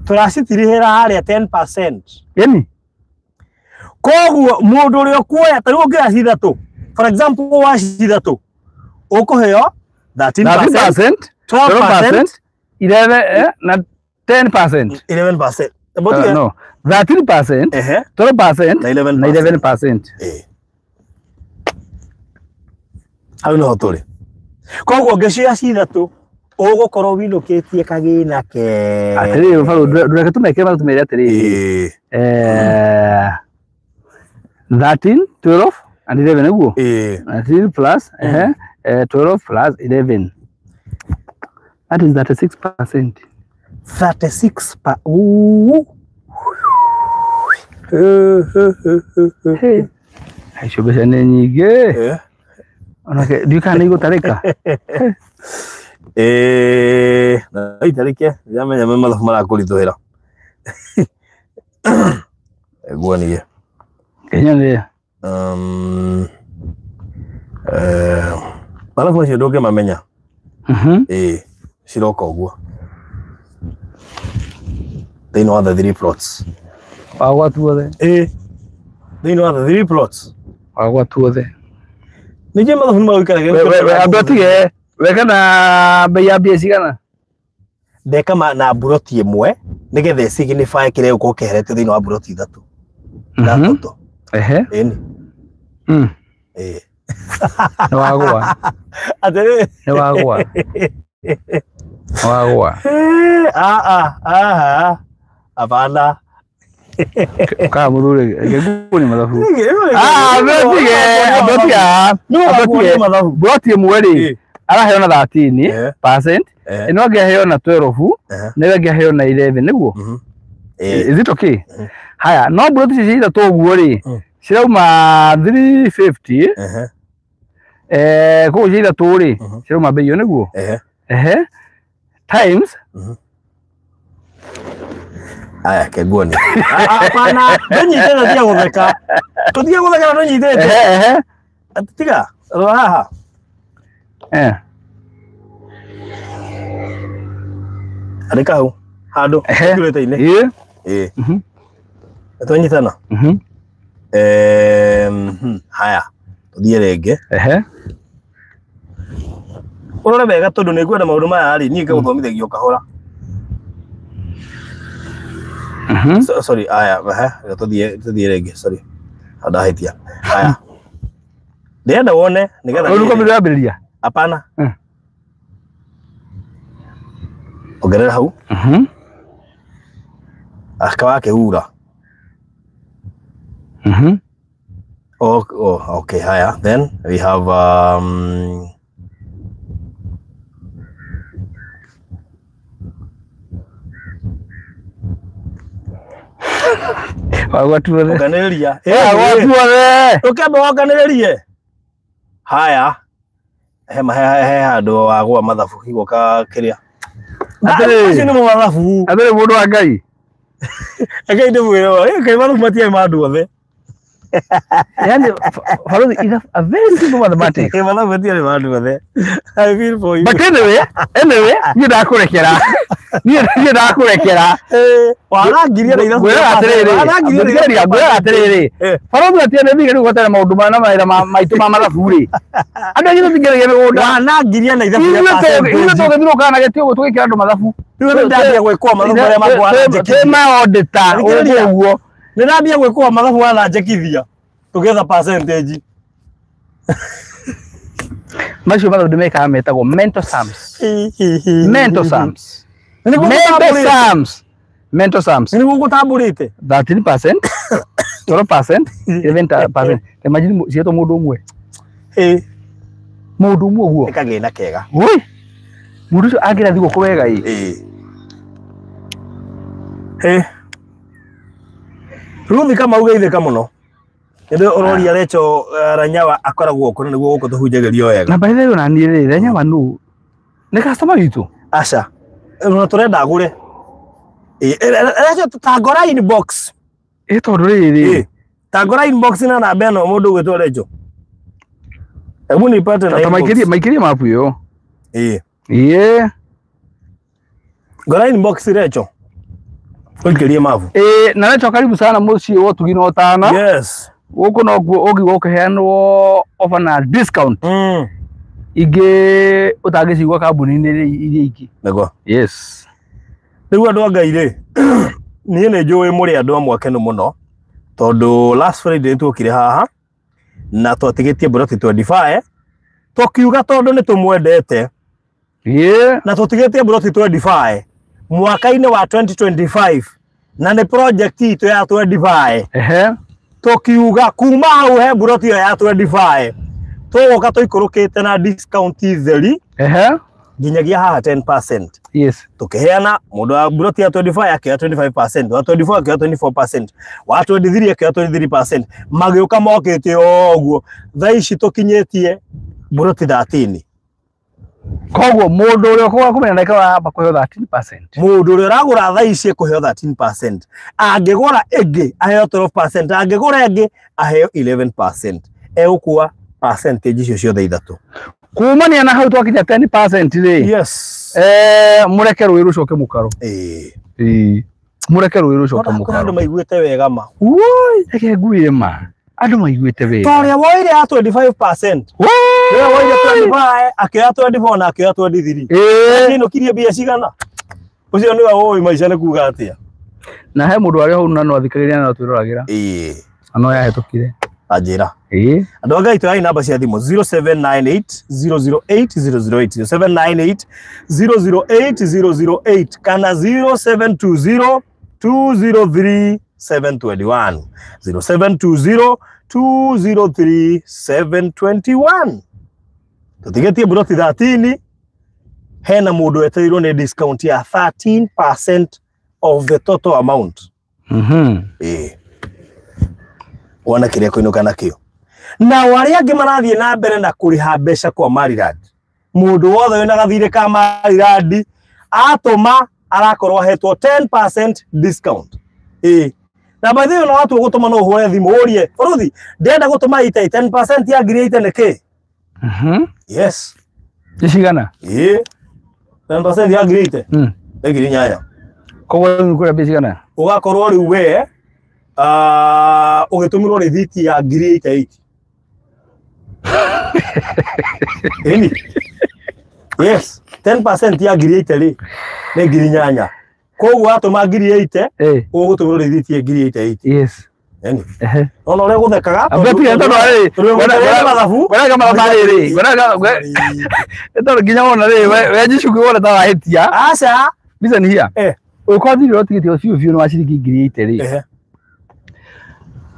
tũracitirihĩra harĩa 10%. Ĩni. Koguo mũndũ ũrĩa ũkuoya ta rĩu ũngĩoya cithatũ, for example wa cithatũ ũkũheo 13%, 12%, 11 na 10%. 11%. No, 13%, 12% na 11%. Hau noho tũrĩ. Koguo ngĩcioya cithatũ ũgũkorwo winũkĩtie kagĩna ke. Atĩrĩrĩ barũ ndũreke tũmekĩre marĩa tũmere atĩrĩrĩ. 13, 12 and 11 nĩguo? 13 plus 12 plus 11. That is 36%. 36 pa. Icio mbeca nĩ nyingĩ. Onake ndiũĩ kana nĩ igũtarĩka. No itarĩke, ndĩramenya me mathabu marakũritũhĩra. Nguonie. Kenya nĩ mathabu macio ndũngĩmamenya. Ciroka ũguo thĩinĩ wa the 3 plots. Wagwa tuothe. Thĩinĩ wa the 3 plots. Wagwa tuothe. Ningĩ mathabu nĩ magũikaraga. Andũ atige weka na bei ya mbia cigana? Ndeka na mburoti ĩmwe nĩgetha ĩsignify kĩrĩa gĩgũkorwo kĩeheretio thĩinĩ wa mburoti ithatũ. Na toto. Ĩni. Nĩ wagwa. Atĩrĩrĩ. Nĩ wagwa. Wagwa. Hapana. Kaa mũthuri ngĩguo nĩ mathabu. Mburoti ĩmwe rĩ araheo na 13%, ĩno ĩngĩ aheo na 12, na ĩyo ĩngĩ aheo na 11 nĩguo? Is it okay? Haya, no mburoti ici ithatũ ũguo rĩ cirauma 350. Koguo ici ithatũ rĩ cirauma bei ĩyo nĩguo? Times Aya kenguoni. Hapana, ndũnyitĩte tiga gũtheka. Tũtige gũtheka na ndũnyitĩte. Tiga, rora haha. Andĩka hau handũ calculator-inĩ. Twanyitana. Haya, tũthiĩ rĩngĩ. Ũrore wega tondũ nĩ ngwenda maũndũ maya rĩ, niĩ ngagũthomithagio kahora. Sorry, aya, tũthiĩ rĩngĩ, sorry. Ndahĩtia. Haya. Ndĩrenda wone nĩgetha. Rĩu nĩguo yambĩrĩria? Hapana. Ongerera hau. Aka wakĩhura. Oh, okay, haya. Then we have Wagwa tuothe. Onganĩrĩria. Wagwa tuothe. Ũkĩamba wonganĩrĩrie. Haya. He handũ wagwa mathabu igoka kĩrĩa. Atĩrĩrĩ. Acio nĩmo mathabu. Atĩrĩ mũndũ wa Ngai. Reke ndĩmwĩre, Ngai mathabu matiarĩ ma andũ othe. Yani Farothi is a very simple mathematics. Mathabu matiarĩ ma andũ othe. I feel for you. But anyway, niĩ ndakũrekera. Niĩ ndakũrekera. Warangiria na ithabu. Ngwĩraga atĩrĩrĩ, ngwĩraga atĩrĩrĩ. Farothi atiende thige rĩu gwetera maũndũ ma na mawĩra maitũ ma mathabu rĩ. Andũ aingĩ tũtingĩrĩria mĩgũnda. Wanangiria na ithabu rĩa percentage. Ithuĩ tũgĩthiũrũrũka na gĩtĩ ũguo tũgĩkĩra andũ mathabu. Rĩu nĩ ndambia gwĩkwo mathabu marĩa makwa Twĩ ma auditor ũguo. Nĩ ndambia gwĩkwo mathabu wananjĩkithia. Tũgĩetha percentage. Macio mathabu ndĩmekaga metagwo mental sums. Mental sums. Mental sums. Mental sums. Nĩ gũgũtambũrĩte. 13%, 12%, 11%. Imagine cietwo mũndũ ũmwe. Ĩ. Mũndũ ũmwe ũguo. Nĩ kagĩna kega. Woi. Mũndũ ũcio angĩra thigũkũ wega ĩ. Ĩ. Ruthi Kamau geithĩka mũno. Nĩ ũroria Recho Ranyawa akoragwo kũ na nĩguo gũkũ tũhunjagĩrio wega. Na by the way ona niĩ rĩ, Ranyawa nũ? Nĩ customer witũ? Aca. Ona tũrenda agũre. Recho tangora inbox. Ĩ tondũ rĩrĩ. Tangora inbox na namba ĩno mũndũ ũgwĩtwo Recho. Hebu nipate na inbox. Maikĩrie mapu ĩyo. Ĩ. Ĩ. Ngora inbox Recho. Ũikĩrie mabu. Ĩ na Recho karibu sana mũciĩ wa ũtugi na ũtana. Yes. Gũkũ nokuo ũngiuga ũkĩheanwo offer na discount. Ingĩ ũtangĩcigua kambuni-inĩ iria ingĩ. Nĩguo. Yes. Rĩu andũ a Ngai rĩ, niĩ nĩ njũĩ mũrĩ andũ amwe akenu mũno tondũ last Friday nĩtuokire haha na twatigĩtie mburoti 25 tũkiuga tondũ nĩ tũmwendete. Na tũtigĩtie mburoti 25 mwaka-inĩ wa 2025 na nĩ project itũ ya 25. Tũkiuga kuma hau he mburoti ĩyo ya 25 tũgũka tũikũrũkĩte na discount theri nginyagia haha 10%. Yes. Tukiheana mũndũ wa mburoti ya 25 akĩoya 25%, wa 24 akĩoya 24%, wa 23 akĩoya 23%, magĩũka mokĩte o ũguo. Thaa ici tũkinyĩtie mburoti 13. Koguo mũndũ ũrĩa ũkũgũra kumenya ndagĩka aramba kũheo 13%. Mũndũ ũrĩa ũragũra thaa ici ekũheo 13%. Angĩgũra ĩngĩ aheo 12%, angĩgũra ĩngĩ aheo 11%. Egũkua percentage icio ciothe ithatũ. Kumania na hau twakinya 10% rĩ. Yes. Mũreke rũĩ rũcoke mũkaro. Ĩ. Mũreke rũĩ rũcoke mũkaro. Andũ maiguĩte wega ma. Woi, reke nguire ma. Andũ maiguĩte wega. Ta ũrĩa woire ya 25%. Nĩwe woire 25, akĩoya 24 na akĩoya 23. Akĩinũkirie mbia cigana? Ũcio nĩwe ũĩ maica nĩ kuga atĩa. Na he mũndũ arĩ hau na no athikagĩrĩria na twĩroragĩra. Ĩ. Na no yahĩtũkire. Anjĩra. Ĩ. Andũ a Ngai tũyai namba cia thimũ 0798 008 008 0798 008 008 kana 0720 203 721 0720 203 721. Tũtigĩtie mburoti 13 hena mũndũ wetereirwo nĩ discount ya 13% of the total amount. Ĩ. Wona kĩrĩa kũinũka nakĩo. Na arĩa angĩ marathiĩ na mbere na kũrĩha mbeca kwa Maryland. Mũndũ wothe wĩna gathirĩ ka Maryland atũma arakorwo ahetwo 10% discount. Ĩ. Na by the way, ona watua gũtũma no ũhũre thimũ ũrie, Bũrũthi, ndĩrenda gũtũma ite 10% ya ngiri ite nĩ kĩ? Yes. Nĩ cigana? Ĩ. 10% ya ngiri ite? Nĩ ngiri inyanya. Koguo rĩu kũrĩa mbia cigana? Ũgakorwo rĩu we ũgĩtũmĩrwo rĩthiti ya ngiri 88. Ĩni. Yes, 10% ya ngiri 80 rĩ nĩ ngiri inyanya. Koguo watũma ngiri 80 ũgũtũmĩrwo rĩthiti ya ngiri 88. Yes. Ĩni. Ona ũrĩa gũthekaga mathabu. Tondũ nginya wona rĩ we Njicuki wona ta wahĩtia. Aca. Listen here. Ũkorwo thirĩ ũtigĩtie biũ biũ nĩ wa ciringi ngiri 80 rĩ.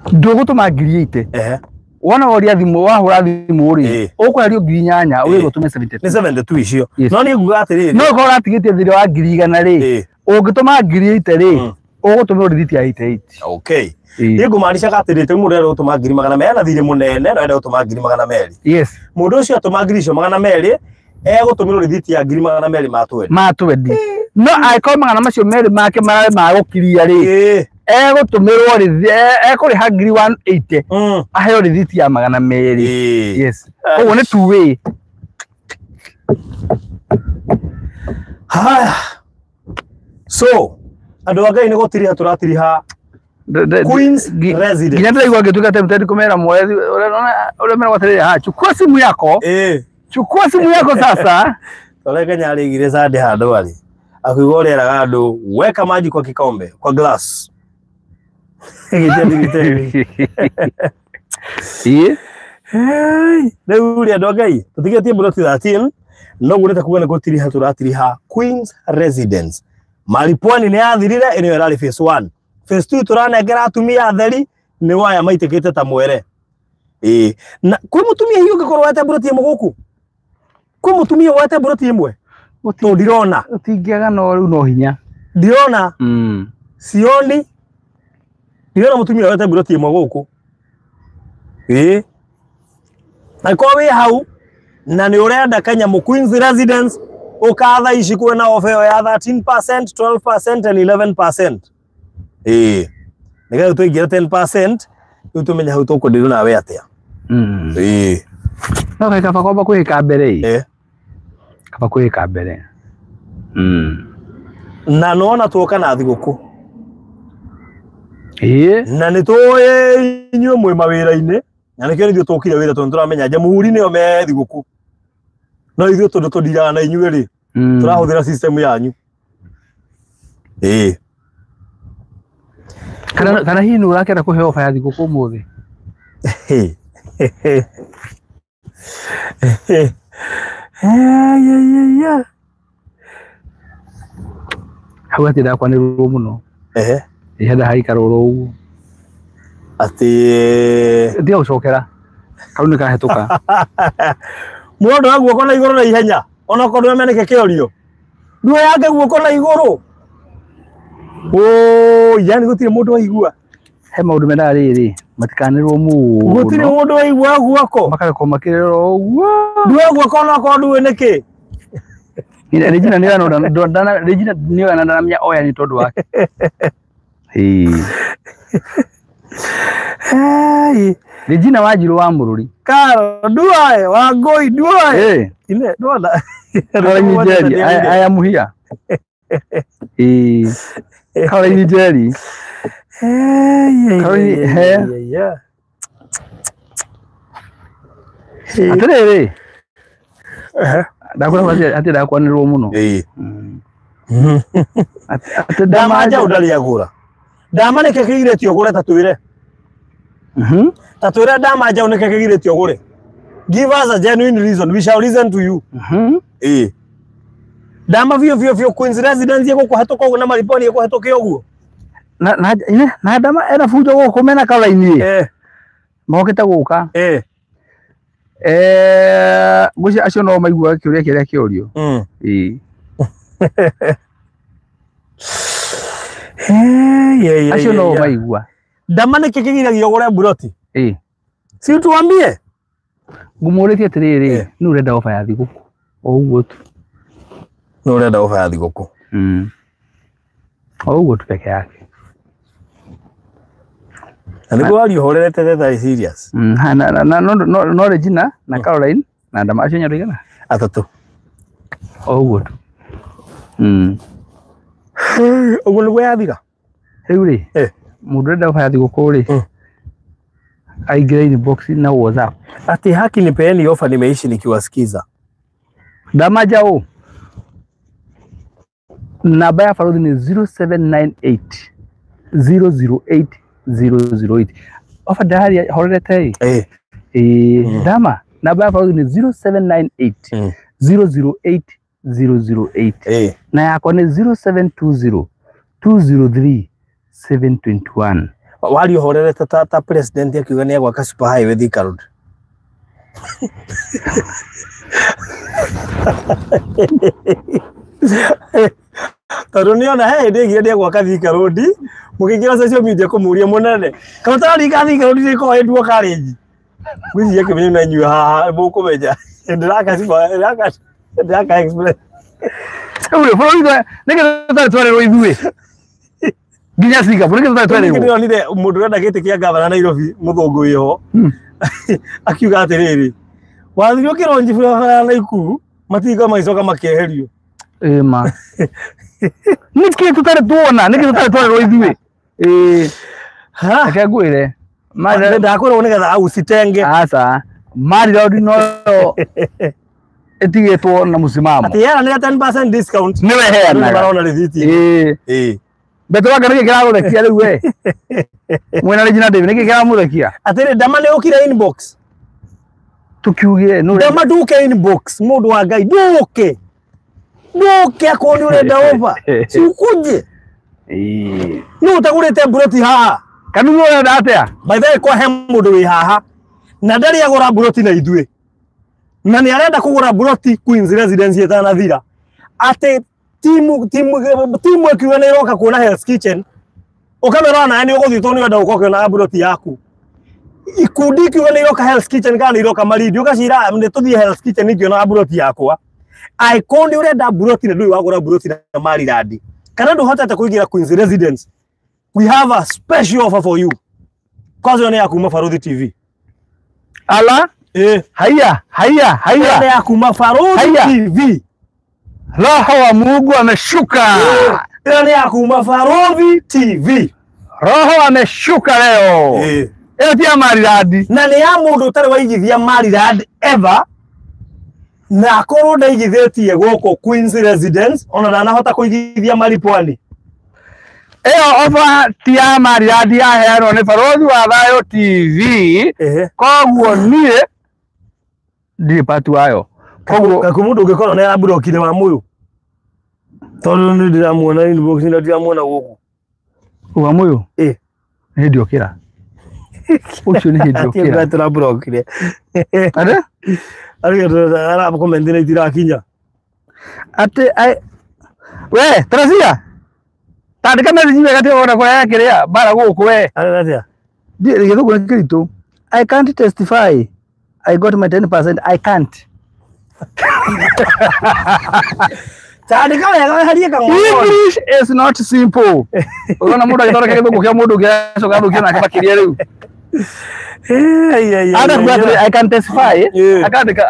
Ndũgũtũma ngiri 80. Wona woria thimũ wahũra thimũ rĩ ũkweherio ngiri inyanya ũgĩrwo ũtũme 72. Nĩ 72 icio. No niĩ nguga atĩrĩrĩ. No ũkorwo ũratigĩtie thirĩ wa ngiri igana rĩ ũngĩtũma ngiri 80 rĩ ũgũtũmĩrwo rĩthiti ya 88. Okay. Niĩ ngũmaanishaga atĩrĩrĩ rĩu mũndũ arenda gũtũma ngiri magana merĩ ena thirĩ mũnene na arenda gũtũma ngiri magana merĩ. Yes. Mũndũ ũcio atũma ngiri icio magana merĩ egũtũmĩrwo rĩthiti ya ngiri magana merĩ ma twendi. Ma twendi. No angĩkorwo magana macio merĩ make mararĩ ma gũkiria rĩ Egũtũmĩrwo ekũrĩha 180 aheo rĩthiti ya 200. Yes. Koguo nĩ two way. Haya. So, andũ a Ngai nĩ gũtiriha tũratiriha Queen's Residence. Nginya ndĩraigua ngĩtuĩka tempted kũmera mwethi ũrĩa meragwo atĩrĩrĩ, ha chukua simu yako. Chukua simu yako sasa. Tole Kenya arĩigire sande handũ arĩ. Akiuga ũrĩa eraga andũ weka maji kwa kikombe, kwa glass. Ĩĩ. Rĩu rĩ andũ a Ngai, tũtigĩtie mburoti 13, no guo nĩ ta kuga nĩ gũtiriha tũratiriha Queen's Residence. Maripwani nĩ yathirire, ĩno ĩrarĩ phase 1. Phase 2 tũranengera atumia atheri nĩ waya maitĩkĩte ta mwere. Ĩĩ. Na kwĩ mũtumia hihi ũngĩkorwo woete mburoti ĩmwe gũkũ? Kwĩ mũtumia woete mburoti ĩmwe? Tondũ ndirona. Ũtingĩaga no rĩu no hinya. Ndirona. Sioni. Ndirona mũtumia woete mburoti ĩmwe gũkũ. Ĩĩ. Angĩkorwo wĩ hau na nĩ ũrenda kanyamũ Queen's Residence ũkatha ici kwĩna offer ĩyo ya 13%, 12% and 11%. Ĩĩ. Nĩgetha tũingĩre 10% rĩu tũmenye hau tũkũndirwo nawe atĩa. Ĩĩ. No kaĩ kaba kwamba kwĩhĩka mbere ĩ. Kaba kwĩhĩka mbere. Na nĩwona tuoka na thigũkũ. Ĩĩ. Na nĩ tũĩ inyuĩ mwĩ mawĩra-inĩ na nĩkĩo ithuĩ tũkire wĩra tondũ nĩtũramenya Jamhuri nĩyo me thigũkũ. No ithuĩ tondũ tũndiraga na inyuĩ rĩ, tũrahũthĩra system yanyu. Ĩĩ. Kana hihi nĩ ũrakĩenda kũheo ofa ya thigũkũ ũmũthĩ? Hau hatirĩ ndakwanĩrĩrwo mũno. Ĩĩ haikara oro ũguo. Atĩ tiga gũcokera. Kau nĩ kahĩtũka. Mũndũ wa guoko na igũrũ na ihenya ona okorwo ndũramenya nĩkĩ kĩorio. Nduoyange guoko na igũrũ. Yani gũtirĩ mũndũ waigua. He maũndũ mendaga rĩrĩ matikanĩrwo mũno. Gũtirĩ mũndũ waigua guoko. Makarekwo makĩrĩrwo ũguo. Nduoya guoko ona okorwo ndũĩ nĩkĩ. Regina Regina nĩoya na ndaramenya oya nĩ tondũ wake. Ĩĩ. Regina Wanjiru wa Mũrũri. Karo nduoe Wangũi nduoe. Ĩĩ. Ine ndwona. Caroline Njeri I am here. Ĩĩ. Caroline Njeri. Caroline he. Atĩrĩrĩ. Ndakwĩra atĩ ndakwanĩrwo mũno. Ĩĩ. Atĩ Ndama njaũ ndarĩ agũra. Ndama nĩkĩ kĩgirĩtio ũgũre ta twĩre. Ta twĩre ndama njaũ nĩkĩ kĩgirĩtio ũgũre. Give us a genuine reason. We shall listen to you. Ĩĩ. Ndama biũ biũ biũ Queen's Residence ĩgũkũhetũka ũguo na Maripwani ĩkũhetũke ũguo. Na ndama ena bunjo gũkũ mena Caroline. Mokĩte gũka. Ngwĩciria acio no maiguaga kĩũria kĩrĩa kĩũrio. Ĩĩ. Acio no maigua. Ndama nĩkĩ kĩgiragia ũgũre mburoti? Ĩĩ. Si tuambie. Ngũmũrĩtie atĩrĩrĩ, nũ ũrenda ofa ya thigũkũ? O ũguo tu. Nũ ũrenda ofa ya thigũkũ? O ũguo tu peke yake. Na nĩguo waria ũhorerete theta serious. No Regina na Caroline na ndama acio nĩ igana? Atatũ. O ũguo tu. Ũguo nĩguo yathira? Rĩu rĩ, mũndũ ũrenda ofa ya thigũkũ rĩ, aingĩre inbox na WhatsApp. Ati haki nipeeni ofa, nimeishi nikiwasikiza. Ndama njaũ. Namba ya barothi nĩ 0798 008 008. Ofa ndĩraria horerete ĩ. Ĩĩ, ndama namba ya barothi nĩ 0798 008 008. Na yakwa nĩ 0720 203 721. Waria ũhorerete ta president akiuga nĩ egwaka super highway Thika Road. Tondũ nĩona he hĩndĩ ĩngĩ nĩ egwaka Thika Road, mũkĩingĩra social media kũmũria mũnene. Kana ũtararinga Thika Road nĩ ĩkoragwo ĩ dual carriage. Ngwĩciria kĩmenyo na inyuĩ haha mũkũmenya. Ndĩraka super, ndĩraka express. Rĩu rĩ, bũrũri nĩkĩ tũtarĩ twarĩrwo ithuĩ? Nginya Singapore nĩkĩ tũtarĩ twerĩrwo? Ndĩronire mũndũ ũrenda gĩtĩ kĩa gavana Nairobi mũthũngũ wĩho akiuga atĩrĩrĩ, wathire ũkĩronji barabara ya Naikuru matinga magĩcoka makĩeherio. Ĩĩ ma. Nĩkĩ tũtarĩ tuona? Nĩkĩ tũtarĩ twerĩrwo ithuĩ? Ĩĩ. Reke ngwĩre. Ndakwĩrwo nĩgetha ausitenge. Aca. Maryland noyo ĩtigĩtwo na mũsimamo. Atĩ yeranĩra 10% discount. Nĩwe Andũ heanaga. nĩmarona rĩthiti. Ĩĩ. Ĩĩ. Beto wake nĩkĩ kĩragũthekia rĩu we? Mwena Regina David nĩkĩ kĩramũthekia? Atĩrĩ ndama nĩ ũkire inbox. Tũkiugire nũ Ndama nduke inbox mũndũ wa Ngai nduke. Nduke akorwo nĩ ũrenda over. Si ukuje. Ĩĩ. Nũ ũtagũrĩte mburoti haha? Kanuthu ũrenda atĩa? By the way kwa he mũndũ wĩ haha na ndarĩ agũra mburoti na ithuĩ na nĩ arenda kũgũra mburoti Queens Residence ĩtanathira atĩ timu ĩkiuga nĩ ĩroka kuona Hell's Kitchen ũkamera onawe nĩ ũgũthiĩ tondũ nĩ ũrenda gũka ũkĩonaga mburoti yaku. Ikundi ikiuga nĩ iroka Hell's Kitchen kana nĩ iroka Malindi ũgacira nĩ tũthiĩ Hell's Kitchen ingĩonaga mburoti yakwa. Angĩkorwo nĩ ũrenda mburoti na ndũrĩ wagũra mburoti na Maryland kana ndũhotete kũingĩra Queens Residence, we have a special offer for you. Kwanza ĩyo nĩ ya kuma Barũthi TV. Ala? Eh. Haya, haya, Ĩyo nĩ haya. ya kuma Barũthi Haya. TV. Roho wa Mungu ameshuka. Ĩyo nĩ ya kuma Barũthi TV. Roho ameshuka leo. Ĩyo ti ya Maryland. Na nĩ ya mũndũ ũtarĩ waigithia Maryland ever na akorwo ndaigithĩtie gũkũ Queens Residence ona ndanahota kũigithia Maripwani. Ĩyo ofa ti ya Maryland yaheanwo nĩ Barũthi wa Thayũ TV. Koguo niĩ ndirĩ part wayo. Koguo Kaku mũndũ ũngĩkorwo nĩ aramburokire wa mũyũ tondũ nĩ ndĩramuona inbox na ndiramuona gũkũ. Wa mũyũ? Ĩ. Nĩ hĩndĩ okĩra. Ũcio nĩ hĩndĩ okĩra. Tũramburokire. Atĩ? Arĩa arakomenti na itirakinya. Atĩ we Teresia tandĩka message wega tiga wona kũrĩa kĩrĩa bara gũkũ we. Arĩa atĩa? Ndiĩ gĩthũngũ nĩ kĩritũ. I can't testify. I got my 10%. I can't. Tandĩka wega weherie kang'ong'o. English is not simple. Ũrona mũndũ agĩthondeka gĩthũngũ kĩa mũndũ ũngĩ acoka athũkie nake makĩria rĩu. Ada kuga atĩrĩ, I can testify. Akandĩka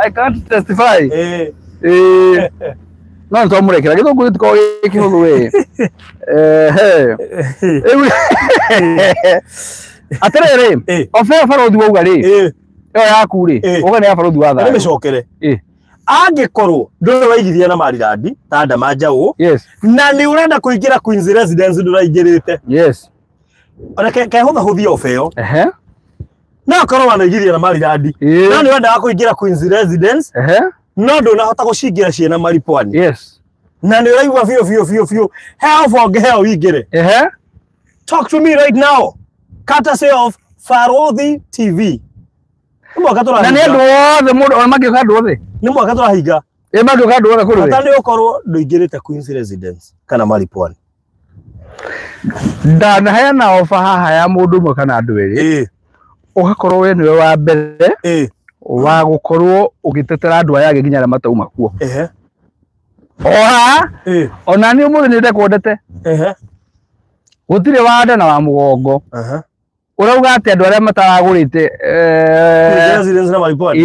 I can't testify. No nĩ twamũrekera gĩthũngũ gĩtikoragwo gĩ kĩhũthũ we. Ehe. Rĩu atĩrĩrĩ, oba ĩyo barũthi wauga rĩ, ĩyo yaku rĩ, uga nĩ ya barũthi wa thayũ. Nĩmĩcokere. Angĩkorwo ndũrĩ waigithia na Maryland ta Ndama Njaũ, Yes. na nĩ ũrenda kũingĩra Queens Residence ndũraingĩrĩte. Yes. Ona kehũthahũthia oba ĩyo. Ehe. No ũkorwo wanaigithia na Maryland. No nĩ ũrendaga kũingĩra Queens Residence. Ehe. No ndũnahota gũcingĩra ciĩna Maripwani. Yes. Na nĩ ũraigua biũ biũ biũ biũ. He oba ũngĩheo ũingĩre. Ehe. Talk to me right now. Courtesy of Barũthi TV. Nĩ mwaka Na nĩ tũrahinga. andũ othe mũndũ ona mangĩũka andũ othe. Nĩ mwaka tũrahinga. Ĩ mangĩũka andũ othe kũrĩ we. Bata nĩ ũkorwo ndũingĩrĩte Queens Residence kana Maripwani. Ndanaheana oba haha ya mũndũ ũmwe kana andũ erĩ. Ũgakorwo we nĩwe wa mbere wa gũkorwo ũgĩtetera andũ aya angĩ nginya arĩa matauma kuo. O haha ona niĩ ũmũthĩ nĩ ndekwendete. Gũtirĩ wa nda na wa mũgongo. Ũrauga atĩ andũ arĩa mataragũrĩte Queens Residence na Maripwani.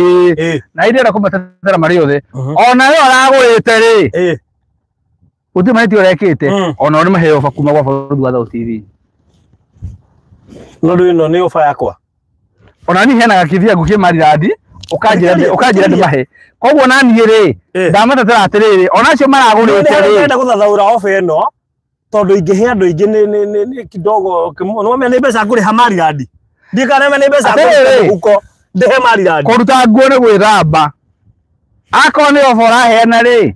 Na ithe kũmatetera marĩ othe. Ona we ũragũrĩte rĩ, gũtirĩ mahĩtia ũrekĩte, ona o nĩ maheo oba kuma gwa Barũthi wa Thayũ TV. No ndũ ĩno nĩ oba yakwa. Ona niĩ heanaga kĩbia ngũkĩ Maryland, ũkanjĩra ndĩmahe. Koguo na niĩ rĩ, ndamatetera atĩrĩrĩ, ona acio maragũrĩte rĩ. Ndĩrenda gũthathaũra oba ĩno tondũ ingĩhe andũ aingĩ nĩ kidogo nĩwamenya nĩ mbeca ngũrĩha Maryland. Ndikaneme nĩ mbeca ngũrĩha mũhuko ndĩhe Maryland. Kũruta nguo nĩ gwĩthamba. Akorwo nĩ oba ũraheana rĩ,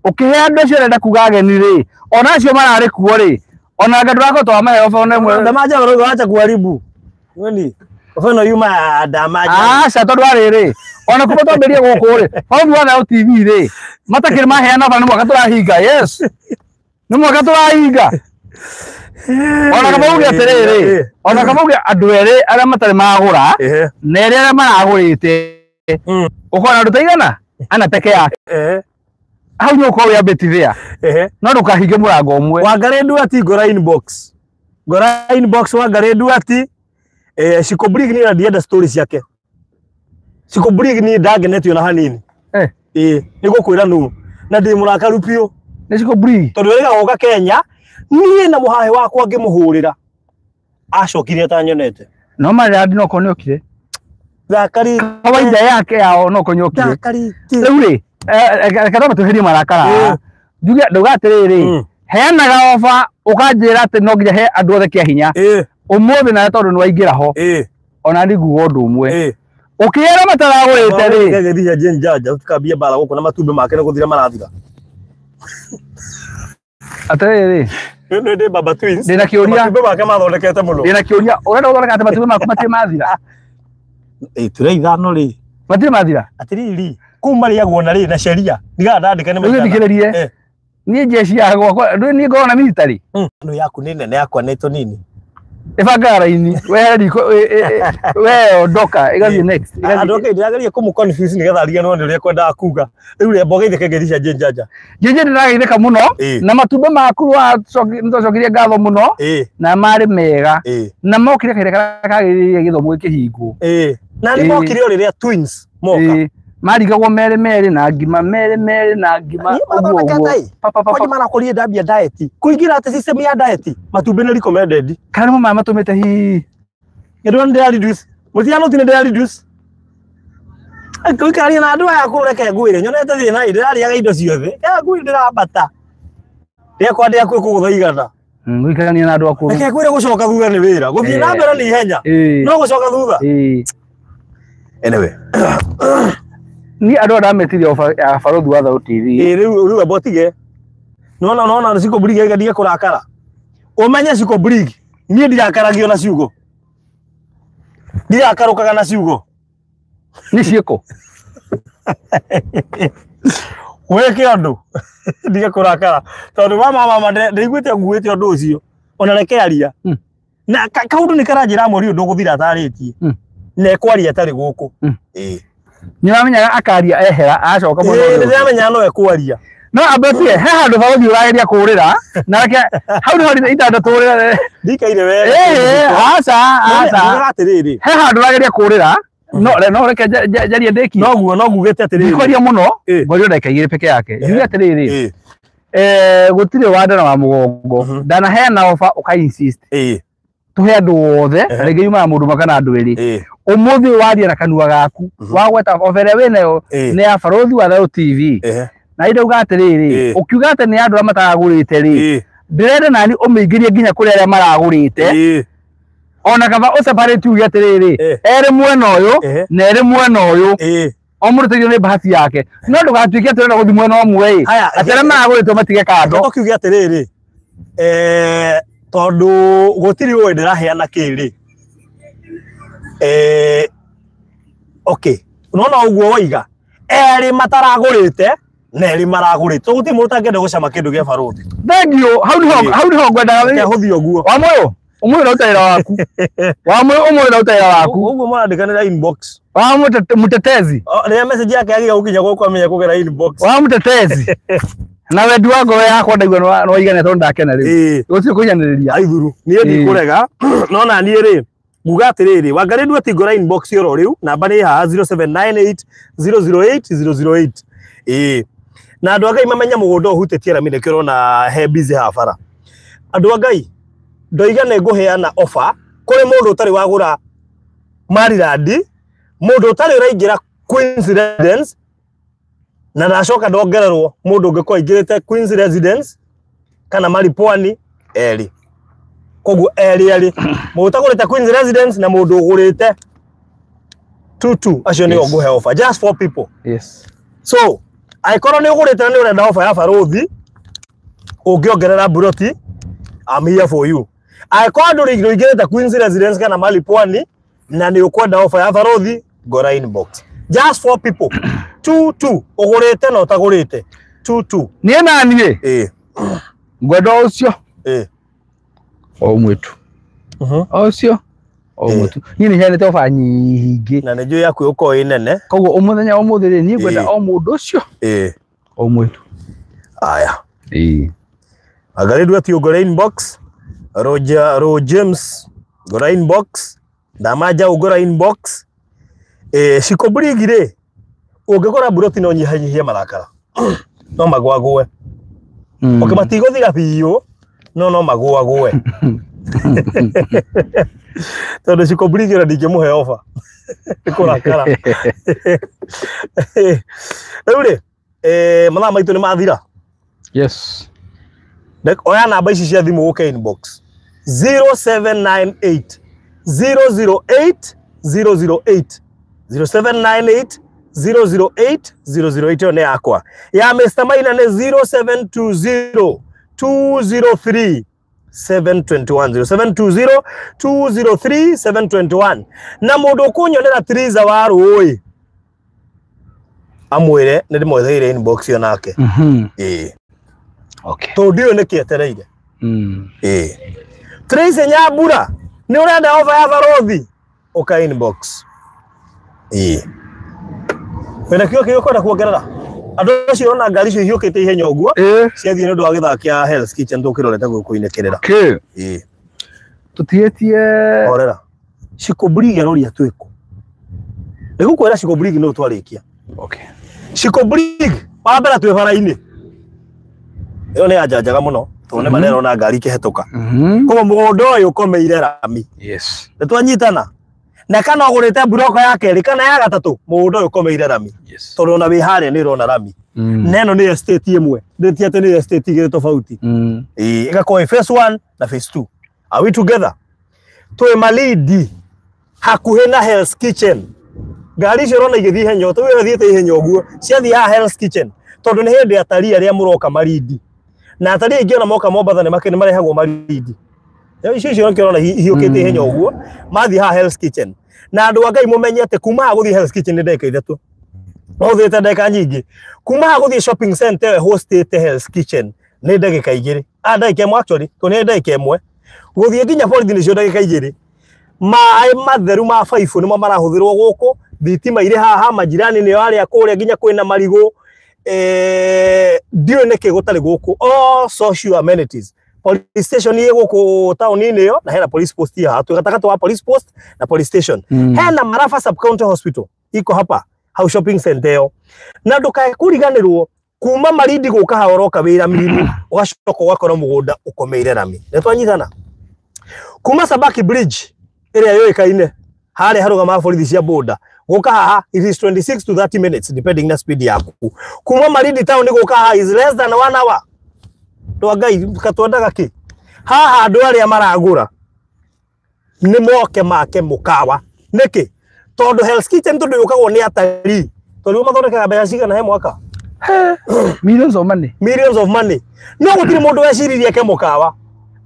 ũkĩhe andũ acio ũrenda kuga ageni rĩ, ona acio mararĩ kuo rĩ, ona anga ndũrakorwo twamahe oba ona ĩmwe. Ndama Njaũ rĩu acha kuharibu. Weni oba ĩno yuma ya Ndama Njaũ. Aca tondũ arĩrĩ, ona kuma twambĩrĩrie gũkũ rĩ, Barũthi wa Thayũ TV rĩ, matakĩrĩ maheana oba nĩ mwaka tũrahinga. Yes. Nĩ mwaka tũrahinga. Ona kama uge atĩrĩrĩ, ona kama uge andũ erĩ arĩa matarĩ magũra, na erĩ arĩa maragũrĩte, ũkona andũ ta igana ana peke yake. Hau nĩ ũkorwo wĩambĩtithia. No ndũkahinge mũrango ũmwe. Wangarĩ ndua tingora inbox. Ngora inbox Wangarĩ Nduati. Shiko Brig ni ndienda story ciake. Shiko Brig ni ndangenetio na hanini. Nĩgũkwĩra nũ na ndĩ mũrakaru biũ. Nĩ Shiko Brig. Tondũ rĩrĩa goka Kenya niĩ na mũhahe wakwa ngĩmũhũrĩra acokire atanyonete. No Maryland no korwo nĩokire. Thakari kawaida yake yao no korwo nĩokire. Thakari rĩu rĩ reke twambe tweherie marakara. Njuge ndauga atĩrĩrĩ, heanaga ofa ũkanjĩra atĩ no nginya he andũ othe kĩa hinya. Ũmũthĩ nawe tondũ nĩwaingĩra ho ona nĩ nguga ũndũ ũmwe. Ũkĩra mataragũrĩte rĩ. Gĩthia Jane Janja tukambia mbara gũkũ na matumbĩ make nĩ gũthira marathira. Atĩrĩrĩ. Nĩ ndĩ Baba Twins. Ndĩna kĩũria. Matumbĩ make mathondekete mũno. Ndĩna kĩũria. Ũrenda gũthondeka atĩ matumbĩ maku matirĩ mathira? Tũrĩ ithano rĩ. Matirĩ mathira? Atĩrĩrĩ, kũu marĩagwo na rĩ na sheria. Ndigaga ndandĩka nĩ maigana. Rĩu thikĩrĩrie. Niĩ jeshi ya gwakwa, ndũĩ niĩ ngoragwo na military. Ĩno yaku nĩ nene yakwa nĩ tũnini. Ĩbangaga raini, wehere riko, we ondoka, ĩgathiĩ next. Andũ ake ndĩrageria kũmũ confuse nĩgetha ariganĩrwo nĩ ũrĩa kwendaga kuga. Rĩu rĩ mboga itheke cia Jane Janja. Jane ndĩrageithĩka mũno na matumbĩ maku nĩtwacokirie ngatho mũno na marĩ mega na mokire kahinda karĩa kagĩrĩire gĩthomo gĩkĩhingwo. Na nĩ mokire o rĩrĩa twins moka. Marigagwo merĩ merĩ na ngima merĩ merĩ na ngima ũguo ũguo. Kwani marakorire ndambia diet. Kũingĩra atĩ system ya diet matumbĩ nĩ recommended. Kana nĩmo maya matũmĩte hihi. Ndĩrona ndĩra reduce. Mũtiano ti ndĩra reduce. Ngũikaria na andũ aya kũu reke ngwĩre nyonete thĩna ĩ ndĩrarĩaga indo ciothe. Ngwĩre ndĩrambata. Ndĩakwa ndĩakwa ĩkũgũtha igana. Gũikarania na andũ akũrũ. Reke ngwĩre gũcoka thutha nĩ wĩra. Gũthiĩ na mbere nĩ ihenya. No gũcoka thutha. Anyway. Ni andũ arĩa ndametirie ofa ya Barũthi wa Thau TV. Rĩu amba ũtige. Nona nona Shiko Brig ndige kũrakara. Ũmenye Shiko Brig niĩ ndirakaragio na ciugo. Ndirakarũkaga na ciugo. Nĩ ciĩko. Wĩke ũndũ ndige kũrakara tondũ mama ndĩiguĩte nguĩte ũndũ ũcio ona reke aria. Na kaũndũ nĩ karanjĩra mweri ũyũ ndũgũthira atarĩtie. Na ekwaria atarĩ gũkũ. Nĩũramenyaga akaria ehera acoka mũno. Nĩndĩramenya no ekwaria. No ambetie he handũ Barũthi ũrageria kũrĩra na reke hau nĩho itandatũrĩra. Ndikaire wega. Aca aca. Atĩrĩrĩ. He handũ ũrageria kũrĩra no reke njarie ndĩkie. Noguo no ngugĩte atĩrĩrĩ. Ndikwaria mũno ngwaria ndagĩka igĩrĩ peke yake. Njuge atĩrĩrĩ. Gũtirĩ wa nda na wa mũgongo. Ndanaheana ofa ũka insist. Tũhe andũ othe rĩngĩ yumaga mũndũ ũmwe kana andũ erĩ. Ũmũthĩ waria na kanua gaku wagweta ofa ĩrĩa wĩnayo nĩ ya Barũthi wa Thau TV. Na ndauga atĩrĩrĩ, ũkiuga atĩ nĩ andũ arĩa mataragũrĩte rĩ, ndĩrenda nani ũmĩingĩrie nginya kũrĩ arĩa maragũrĩte. Ona kaba ũseparate uge atĩrĩrĩ, erĩ mwena ũyũ na erĩ mwena ũyũ. O mũndũ tũigire nĩ bahati yake. No ndũgatuĩke atĩ ũrenda gũthiĩ mwena ũmwe ĩ, atĩ arĩa maragũrĩte matige kando. Ũkiuge atĩrĩrĩ, tondũ gũtirĩ ũĩ ndĩraheana kĩ rĩ. Okay, nona ũguo waiga erĩ mataragũrĩte na erĩ maragũrĩte gũtirĩ mũndũ ũtangĩenda gũcama kĩndũ gĩa Barũthi. Thank you. Hau nĩho ngwendaga hũthie ũguo. Wamũyũ ũmũthĩ ũraruta wĩra waku. Wamũyũ ũmũthĩ ũraruta wĩra waku. Ũguo mũrandĩkanĩra inbox. Wa mũtetezi. Rĩrĩa message yake yagiga gũkinya gũkũ amenya kũgera inbox. Wa mũtetezi. Na wendi wa ngoro yakwa ndaigua nĩ waigana tondũ ndakena rĩu. Gũtirĩ kũinyanĩrĩria. Aithuru. Niĩ ndikũrega no na niĩ rĩ nguga atĩrĩrĩ Wangarĩ Nduati ngora inbox oro rĩu namba nĩ haha 0798 008 008. Na andũ a Ngai mamenya mũgũnda ũhutĩtie rami nĩkĩo ũrona he busy haha bara. Andũ a Ngai ndoiga nĩ ngũheana offer kũrĩ mũndũ ũtarĩ wagũra Maryland, mũndũ ũtarĩ ũraingĩra Queens Residence na ndacoka ndongererwo mũndũ ũngĩkorwo aingĩrĩte Queens Residence kana Maripwani erĩ. Koguo erĩ erĩ mũndũ ũtagũrĩte Queens Residence na mũndũ ũgũrĩte 22 acio nĩo ngũhe offer just 4 people. Yes. So angĩkorwo nĩ ũgũrĩte na nĩ ũrenda offer ya Barũthi ũngĩongerera buroti, I'm here for you. Angĩkorwo ndũrĩ ũingĩrĩte Queens Residence kana Maripwani na nĩ ũkwenda offer ya Barũthi, ngora inbox. Just 4 people. 2 2 ũgũrĩte na ũtagũrĩte. 2 2. Niĩ na niĩ. Ngwenda ũcio. O ũmwe tu. O ũcio. O ũmwe tu. Niĩ nĩ heanĩte ofa nyingĩ. Na nĩ njũĩ yaku ĩgũkorwo ĩ nene. Koguo mũthenya wa ũmũthĩ rĩ, niĩ ngwenda o mũndũ ũcio. O ũmwe tu. Aya. Wangarĩ Nduati ũngore inbox. Roger Ro James ngora inbox, Ndama ngora inbox. Shiko Brigi rĩ, ũngĩgũra mburoti no nyihanyihie marakara. No magwagwe. Okay, matigũthira biũ, no magwagwe. Tondũ Shiko Brigi ona ndingĩmũhe offer. Kũrakara. Rĩu rĩ, mathaa maitũ nĩ mathira. Yes. Oya namba ici cia thimũ ũke inbox. 0798 008 008 0798 008 008 ĩyo nĩ yakwa. Ya Mr. Maina nĩ 0720 203 721 0720 203 721. Na mũndũ ũkũnyonera Triza wa rũĩ amwĩre nĩ ndĩmwetheire inbox ĩyo nake. Ĩĩ. Okay. Tondũ ndiũĩ nĩkĩ etereire. Ĩĩ. Tracy Nyambura nĩ ũrenda offer ya barothi ũka inbox. Ĩĩ. Wĩna kĩo kĩo ũkwenda kuongerera? Andũ acio ũrona ngari icio ihiũkĩte ihenya ũguo ciathiĩ nĩ ũndũ wa gĩthaa kĩa Hell's Kitchen tũkĩrorete gũkũ-inĩ kĩrĩra. Okay. Ĩĩ. Tũtigĩtie Horera. Shiko Brigi aroria twĩkũ. Nĩgũkwĩra Shiko Brigi no twarĩkia. Okay. Shiko Brigi wa mbere twĩ bara-inĩ. Ĩyo nĩ anja njega mũno tondũ nĩ marerona ngari ikĩhetũka. Koguo mũgũnda ũyũ ũkomeire rami. Yes. Nĩ twanyitana. Na kana ũgũrĩte mburoko ya kerĩ kana ya gatatũ mũgũnda ũyũ ũkomeire rami. Yes. Tondũ ona wĩ harĩa nĩ ũrona rami. Na ĩno nĩ estate ĩmwe. Ndĩti atĩ nĩ estate igĩrĩ tofauti. Ĩĩ, ĩgakorwo ĩ phase 1 na phase 2. Are we together? Twĩ Malindi hakuhĩ na Hell's Kitchen. Ngari icio ũrona igĩthiĩ ihenya ũũ, tũu ĩthiĩte ihenya ũguo, ciathiĩ haha Hell's Kitchen. Tondũ nĩ hĩndĩ atarii arĩa mũroka Malindi. Na atarii aingĩ ona moka Mombatha nĩ marehagwo Malindi. Icio icio ũrona ihiũkĩte ihenya ũguo, mathiĩ haha Hell's Kitchen. Na andũ a Ngai mũmenye atĩ kuma haha gũthiĩ Hell's Kitchen nĩ ndagĩka 3. No ũthiĩte ndagĩka nyingĩ. Kuma haha gũthiĩ shopping center ĩyo hostĩte Hell's Kitchen nĩ ndagĩka 2. Ndagĩka 1 actually, tondũ nĩ ndagĩka 1. Gũthiĩ nginya borithi nĩcio ndagĩka 2. Maĩ matheru ma baibũ nĩmo marahũthĩrwo gũkũ, thitima irĩ haha, majirani nĩo arĩa kũrĩa nginya kwĩna marigũ. Ndiũĩ nĩkĩ gũtarĩ gũkũ. All social amenities. Police station ĩ gũkũ taũni-inĩ ĩyo na hena police post haha. Twĩ gatagatĩ wa police post na police station. Hena Marafa Sub County Hospital iko hapa hau shopping center ĩyo. Na ndũkae kũriganĩrwo kuma Malindi gũka haha ũroka wĩra Miru ũgacoka ũgakora mũgũnda ũkomeire rami. Nĩ twanyitana? Kuma Sabaki Bridge ĩrĩa yũĩkaine harĩa harũgamaga borithi cia boda gũka haha it is 26 to 30 minutes depending na speed yaku. Kuma Malindi town gũka haha is less than 1 hour. Andũ a Ngai katwendaga kĩ? Haha andũ arĩa maragũra nĩ moke make mũkawa. Nĩkĩ? Tondũ Hell's Kitchen tondũ yũkagwo nĩ atarii. Tondũ mathondekaga mbeca cigana he mwaka? Millions of money. Millions of money. No gũtirĩ mũndũ weciririe eke mũkawa.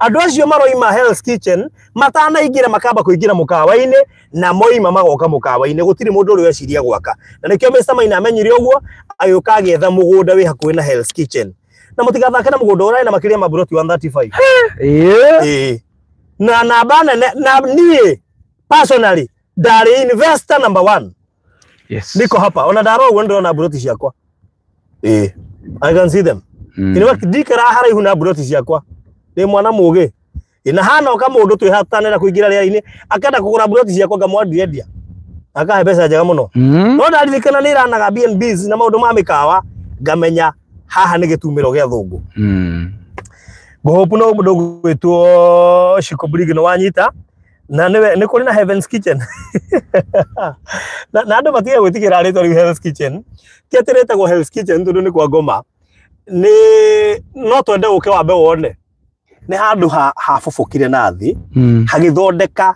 Andũ acio maroima Hell's Kitchen matanaingĩra makamba kũingĩra mũkawa-inĩ na moima magoka mũkawa-inĩ. Gũtirĩ mũndũ ũrĩ weciria gwaka. Na nĩkĩo Mr. Maina amenyire ũguo agĩũka agĩetha mũgũnda wĩ hakuhĩ na Hell's Kitchen. Na mũtigathake na mũgũnda ũrarĩ na makĩria ma mburoti 135. Ĩĩ. Na namba nene na niĩ personally ndarĩ investor number 1. Yes. Niko hapa. Ona ndarora ũguo ndĩrona mburoti ciakwa. Ĩĩ. I can see them. In fact ndikara haraihu na mburoti ciakwa. Ndĩ mwana mũgĩ. Na hana oka mũndũ twĩhatanĩra kũingĩra rĩera-inĩ akenda kũgũra mburoti ciakwa ngamwendia. Akahe mbeca njega mũno. No ndaririkana nĩ ĩranaga B&Bs na maũndũ ma mĩkawa ngamenya haha nĩ gĩtumĩro gĩa thũngũ. Ngũhopu no mũndũ ũgwĩtwo Shiko Brigi nĩ wanyita. Na nĩwe nĩ kũrĩ na Heaven's Kitchen. Na andũ matige gwĩtigĩra rĩtwa rĩu Hell's Kitchen. Ti atĩ rĩtagwo Hell's Kitchen tondũ nĩ kwa ngoma. Nĩ no twende ũke wambe wone. Nĩ handũ habobokire na thĩ hagĩthondeka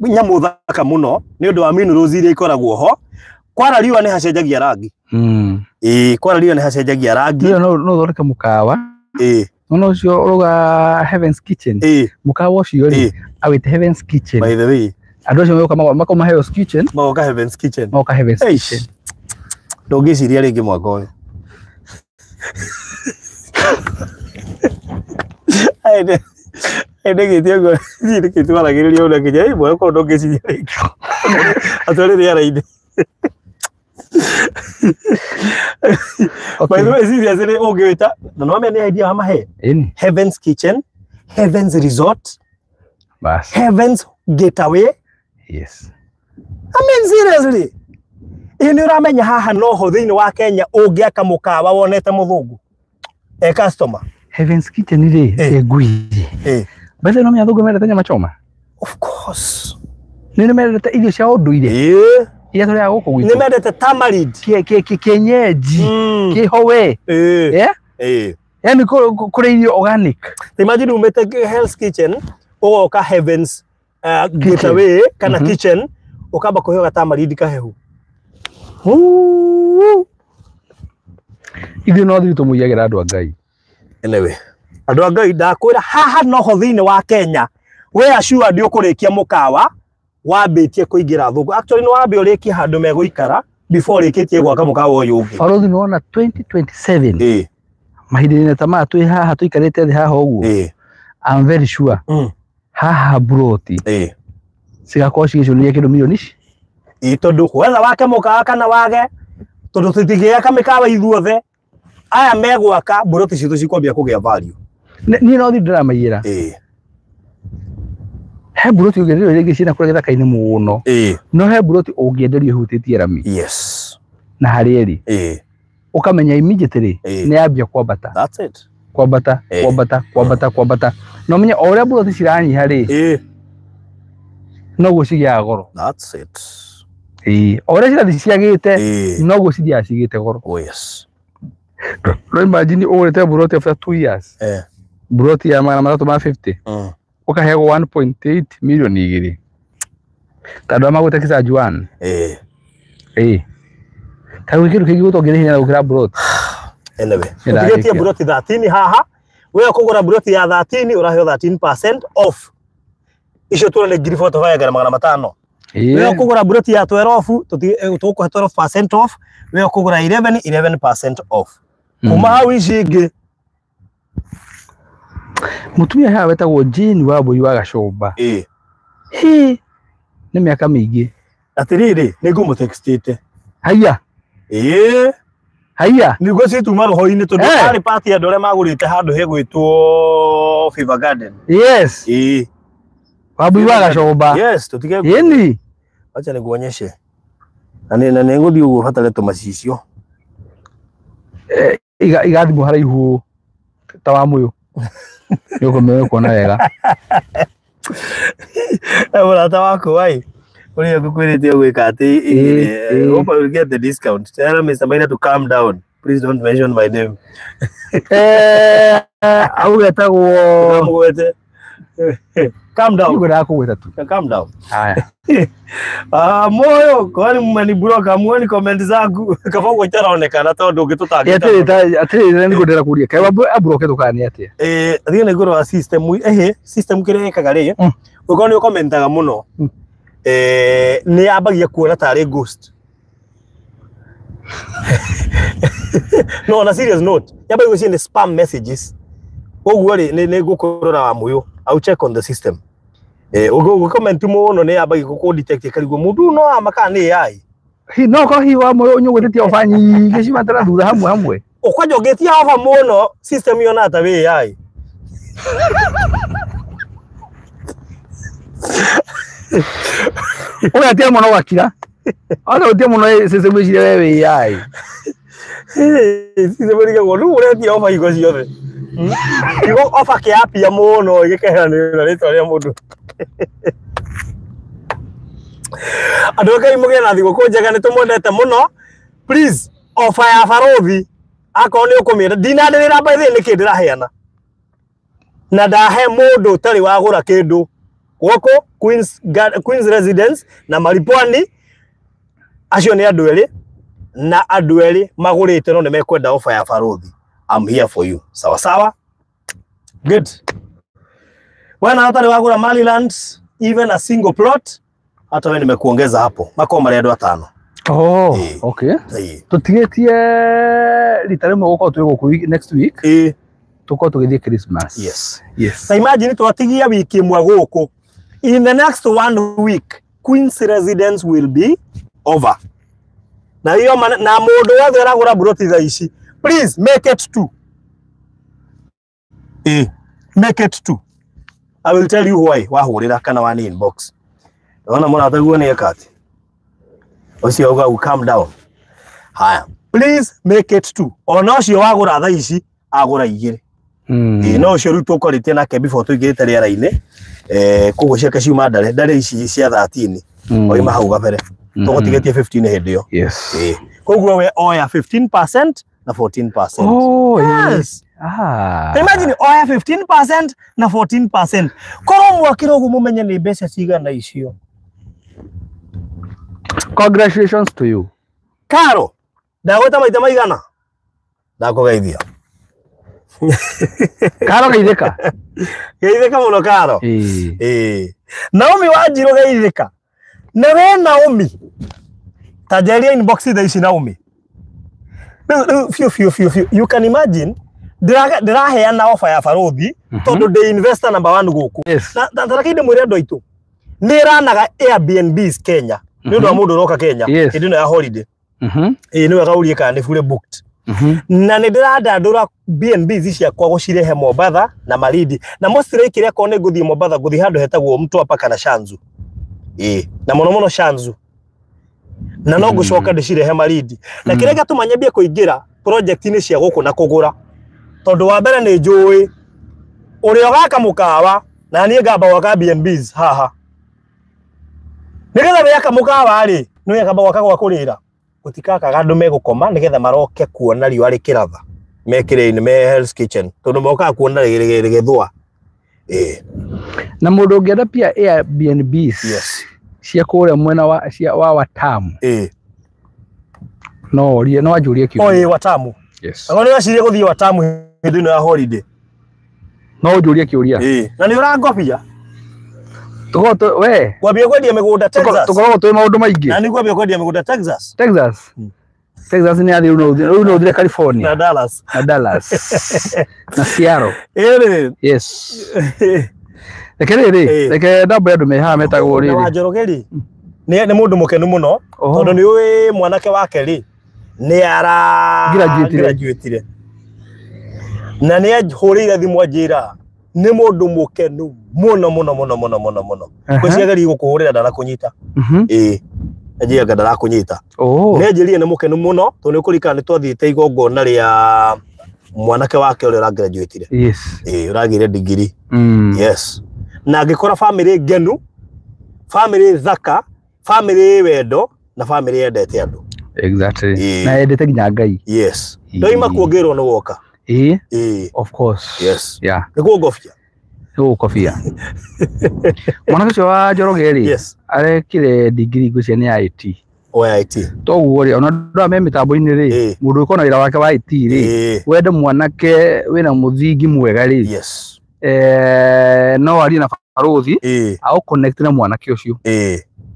nyamũ thaka mũno nĩ ũndũ wa minerals iria ikoragwo ho. Kwara riũa nĩ hacenjagia rangi. Ĩĩ, kwara riũa nĩ hacenjagia rangi. No no ũthondeke mũkawa. Ĩĩ. No ũcio ũrauga Heaven's Kitchen. Ĩĩ. Mũkawa ũcio rĩ, awĩte Heaven's Kitchen. By the way. Andũ acio moka makauma Hell's Kitchen. Magoka Heaven's Kitchen. Magoka Heaven's Kitchen. Ndũngĩciria rĩngĩ mwaka ũyũ. Ndĩgĩtie ũguo, niĩ nĩkĩ twaragĩrĩria ũũ na nginya ĩ mwaka ũyũ ndũngĩciria rĩngĩ. Atwarĩ rĩera-inĩ. By the way, seriously, ũngĩwĩta, na no wamenya nĩ idea wamahe. Ĩni. Heaven's Kitchen, Heavens Resort. Bas. Heavens Getaway. Yes. I mean seriously. Ĩ nĩ ũramenya haha noho thĩinĩ wa Kenya ũngĩaka mũkawa wonete mũthũngũ e customer. Heaven's Kitchen rĩ ĩngũire. Bethe no menya athũngũ mendete nyama choma. Of course. Nĩ mendete irio cia ũndũire. Iria tũrĩaga gũkũ gwitũ. Nĩ mendete tamarind. Kienyeji. Kĩhowe. Yeah? Yani kũrĩ irio organic. Imagine umĩte Hell's Kitchen ũgoka Heaven's Getaway kana kitchen ũkamba kũheo gatamarind kahehu. Ithuĩ no thiri tũmũiyagĩra andũ a Ngai. Anyway, andũ a Ngai ndakwĩra haha noho thĩinĩ wa Kenya we assure ndĩũkũrĩkia mũkawa wambĩtie kũingĩra thũngũ. Actually nĩ wambe ũrĩkie handũ megũikara before ũrĩkĩtie gwaka mũkawa ũyũ ũngĩ. Barothi nĩ wona 2027 mahinda-inĩ ta maya twĩ haha tũikarĩte thĩ haha ũguo, I'm very sure haha buroti cigakorwo cigĩcũnĩria kĩndũ milioni ici. Tondũ wetha wake mũkawa kana wage tondũ tũtingĩaka mĩkawa ithuothe aya megwaka buroti citũ cikwambia kũgĩa value. Niĩ no thiĩ ndĩramaiyĩra. He buroti ũngĩenderio rĩngĩ ciĩna kũrĩa gĩthaka-inĩ mũno. No he buroti ũngĩenderio ĩhutĩtie rami. Yes. Na harĩa ĩrĩ. Ũkamenya immediately nĩ yambia kwambata. That's it. Kwambata, kwambata, kwambata, kwambata. Na ũmenye o ũrĩa buroti ciranyiha rĩ, noguo cigĩaga goro. That's it. O ũrĩa cirathiĩ ciagĩte, noguo cithiaga cigĩte goro. Oh yes. No imagine ũgũrĩte buroti after 2 years. Buroti ya 350. Ũkaheagwo 1.8 milioni igĩrĩ. Ta andũ arĩa magũrĩte Kisaju 1. Ta rĩu kĩndũ kĩngĩ gũtongerera hinya gũkĩra buroti. Anyway, tũtigĩtie buroti 13 haha. We ũkũgũra buroti ya 13 ũraheo 13% off. Icio tuona nĩ 45,500. We ũkũgũra buroti ya 12 tũkũhe 12% off. We ũkũgũra 11 11% off. Kuma hau ici ingĩ Mũtumia haha wetagwo Jane Wambui wa Gacũmba. Hi nĩ mĩaka mĩingĩ. Atĩrĩrĩ, nĩ ngũmũtextĩte. Haiya. Haiya. Nĩguo cituma roho-inĩ tondũ arĩ part ya andũ arĩa magũrĩte handũ hegwĩtwo Fever Garden. Yes. Wambui wa Gacũmba. Yes, tũtige. Ĩni. Acha nĩnguonyeshe. Na nĩ ngũthiĩ ũguo batare tũmacicio. Iga thimũ haraihu ta wa mũyũ. Nĩ ũkũmenya kuona wega. Mũrata wakwa ai ũrĩa ngũkwĩrĩte ũgwĩka atĩ hope I will get the discount. Tell Mr. Maina to calm down. Please don't mention my name. Au getagwo Mũgwete. Calm down. Nĩngwendaga kũgweta tu. Calm down. Haya. Moyo kwani mmeniblock amuoni comment zangu kaba ũguo itaraonekana tondũ ũngĩtũtangĩka. Atĩrĩrĩ nĩngũndĩra kũria kaĩ ablocketwo kana nĩ atĩa? Thiĩ nĩ ngũrora system system kĩrĩa ĩkaga rĩ ũkorwo nĩ ũkomentaga mũno nĩ yambagia kuona tarĩ ghost. No, on a serious note, yambagia gwĩciria nĩ spam messages. Ũguo rĩ nĩ ngũkũrora wa mũyũ. I'll check on the system. Ũgũkomenti mũno nĩ yambagia gũkũ detect ĩkarigwo mũndũ no ama kana nĩ AI. Hi no ko hi wa mũyũ ũnyũgũtĩtie oba nyingĩ cimatara thutha hamwe hamwe. Ũkwanja ũngĩtia oba mũno system yonaga ta wĩ AI. Ũgatia mũno ũgakira. Ona ũtie mũno system ĩcirie we wĩ AI. System ĩrigagwo rĩu ũretia oba hingo ciothe. Kiugo oba kĩapia mũno gĩkeheranĩrio na rĩtwa rĩa mũndũ. Andũ a Ngai mũgĩe na thigũkũ njega nĩ tũmwendete mũno. Please ofa ya barothi akorwo nĩ ũkũmĩenda ndinandĩrĩra by the way nĩkĩ ndĩraheana. Na ndahe mũndũ ũtarĩ wagũra kĩndũ gũkũ Queen's Residence na Maripwani acio nĩ andũ erĩ na andũ erĩ magũrĩte no nĩ mekwenda ofa ya barothi. I'm here for you. Sawa sawa? Good. Wewe na ũtarĩ wagũra Maryland even a single plot hata wewe nimekuongeza hapo makoo marĩ andũ atano. Oh, okay. Tũtigĩtie rita rĩmwe gũkorwo twĩ gũkũ next week. Tũkorwo tũgĩthiĩ Christmas. Yes. Yes. Ta imagine twatigia wiki ĩmwe gũkũ. In the next 1 week Queen's Residence will be over. Na hiyo na mũndũ wothe aragũra buroti thaa ici, please make it 2. Make it 2. I will tell you why wahũrĩra kana wani inbox. Ona mũrataguo nĩ eka atĩ ũcio auga calm down. Haya, please make it 2. Ona ũcio wagũra thaa ici agũra 2. Ĩĩ no ũcio rĩu tũkorĩtie nake before tũingĩrĩte rĩera-inĩ, koguo ciake ciuma ndare ndare ici cia 13 oima hau gabere tũgũtigĩtie 15 hĩndĩ ĩyo. Yes. Koguo we oya 15% na 14%. Oh, yes. Ah. Imagine oya 15% na 14%. Korwo mwakĩra ũguo mũmenye nĩ mbeca cigana icio. Congratulations to you. Karo, ndagwĩta maita maigana? Ndakũgeithia. Karo geithĩka. Geithĩka mũno Karo. Ĩĩ. Naomi Wanjirũ geithĩka. Na we Naomi, ta njeria inbox thaa ici Naomi. Rĩu fiũ fiũ fiũ fiũ. You can imagine ndĩraheana offer ya Barũthi tondũ ndĩ investor number 1 gũkũ. Yes. Na tareke ndĩmwĩre andũ aitũ, nĩ ĩranaga Airbnbs Kenya. Nĩ ũndũ wa mũndũ ũroka Kenya hĩndĩ ĩno ya holiday. Ĩĩ nĩ wega ũrie kana nĩ fully booked. Na nĩ ndĩrandandũra B&Bs ciakwa gũcirehe Mombatha na Malindi. Na mostly kĩrĩa korwo nĩ ngũthiĩ Mombatha ngũthiĩ handũ hetagwo Mtwapa kana Shanzu. Ĩĩ, na mũno mũno Shanzu. Na no ngũcoka ndĩcirehe Malindi. Na kĩrĩa gĩatũma nyambie kũingĩra project-inĩ cia gũkũ na kũgũra, tondũ wa mbere nĩ njũĩ ũrĩa ũgaka mũkawa na niĩ ngamba gwaka B&Bs haha. Nĩgetha wĩaka mũkawa rĩ, nĩ wĩkamba gwaka gwa kũrĩra. Gũtikakaga andũ megũkoma nĩgetha maroke kuona riũa rĩkĩratha. Mekĩrĩ-inĩ me Hell's Kitchen tondũ mokaga kuona rĩgĩthũa. Ĩĩ. Na mũndũ ũngĩenda pia Airbnbs. Yes. Cia kũrĩa mwena wa cia wa Watamu. Ĩĩ. No orie, no anjũrie kĩũria. O ĩĩ Watamu. Yes. Angorwo nĩ weciria gũthiĩ Watamu hĩndĩ ĩno ya holiday. No ũnjũrie kĩũria. Ĩĩ. Na nĩ ũrangobia. Tũkoragwo we. Kwambia kwendia mĩgũnda Texas. Tũkoragwo twĩ maũndũ maingĩ. Na nĩ kwambia kwendia mĩgũnda Texas. Texas. Texas nĩ athiĩ rĩu no ũthire California. Na Dallas. Na Dallas. Na Seattle. Ĩĩ. Yes. Reke rĩrĩ, reke ndambe andũ me haha metagwo rĩrĩ. Na Wanjoroge rĩ, nĩ mũndũ mũkenu mũno tondũ nĩ ũĩ mwanake wake rĩ nĩ ara graduate-ire. Na nĩ ahũrĩire thimũ anjĩra nĩ mũndũ mũkenu mũno mũno mũno mũno mũno mũno. Ngwĩciria gũkũhũrĩra ndarakũnyita. Ĩĩ. Anjĩraga ndarakũnyita. Nĩ anjĩrire nĩ mũkenu mũno tondũ nĩ ũkũririkana nĩ twathiĩte igongona rĩa mwanake wake ũrĩa ũragraduate-ire. Yes. Ĩĩ, ũragĩire degree. Yes. Na angĩkora family ngenu, family thaka, family wendo na family yendete andũ. Exactly. Na yendete nginya Ngai. Yes. Ndoima kuongerwo nĩ woka. Ĩĩ. Ĩĩ. Of course. Yes. Yeah. Nĩ kũngobia. Nĩ gũkobia. Mwanake ũcio wa Njoroge rĩ, yes, arekire degree ngwĩciria nĩ ya IT. O ya IT. Toguo rĩ, ona andũ aya me mĩtambo-inĩ rĩ, mũndũ ũkorwo na wĩra wake wa IT rĩ, wende mwanake wĩna mũthingi mwega rĩ, yes, no arie na Barũthi, aũ connect na mwanake ũcio.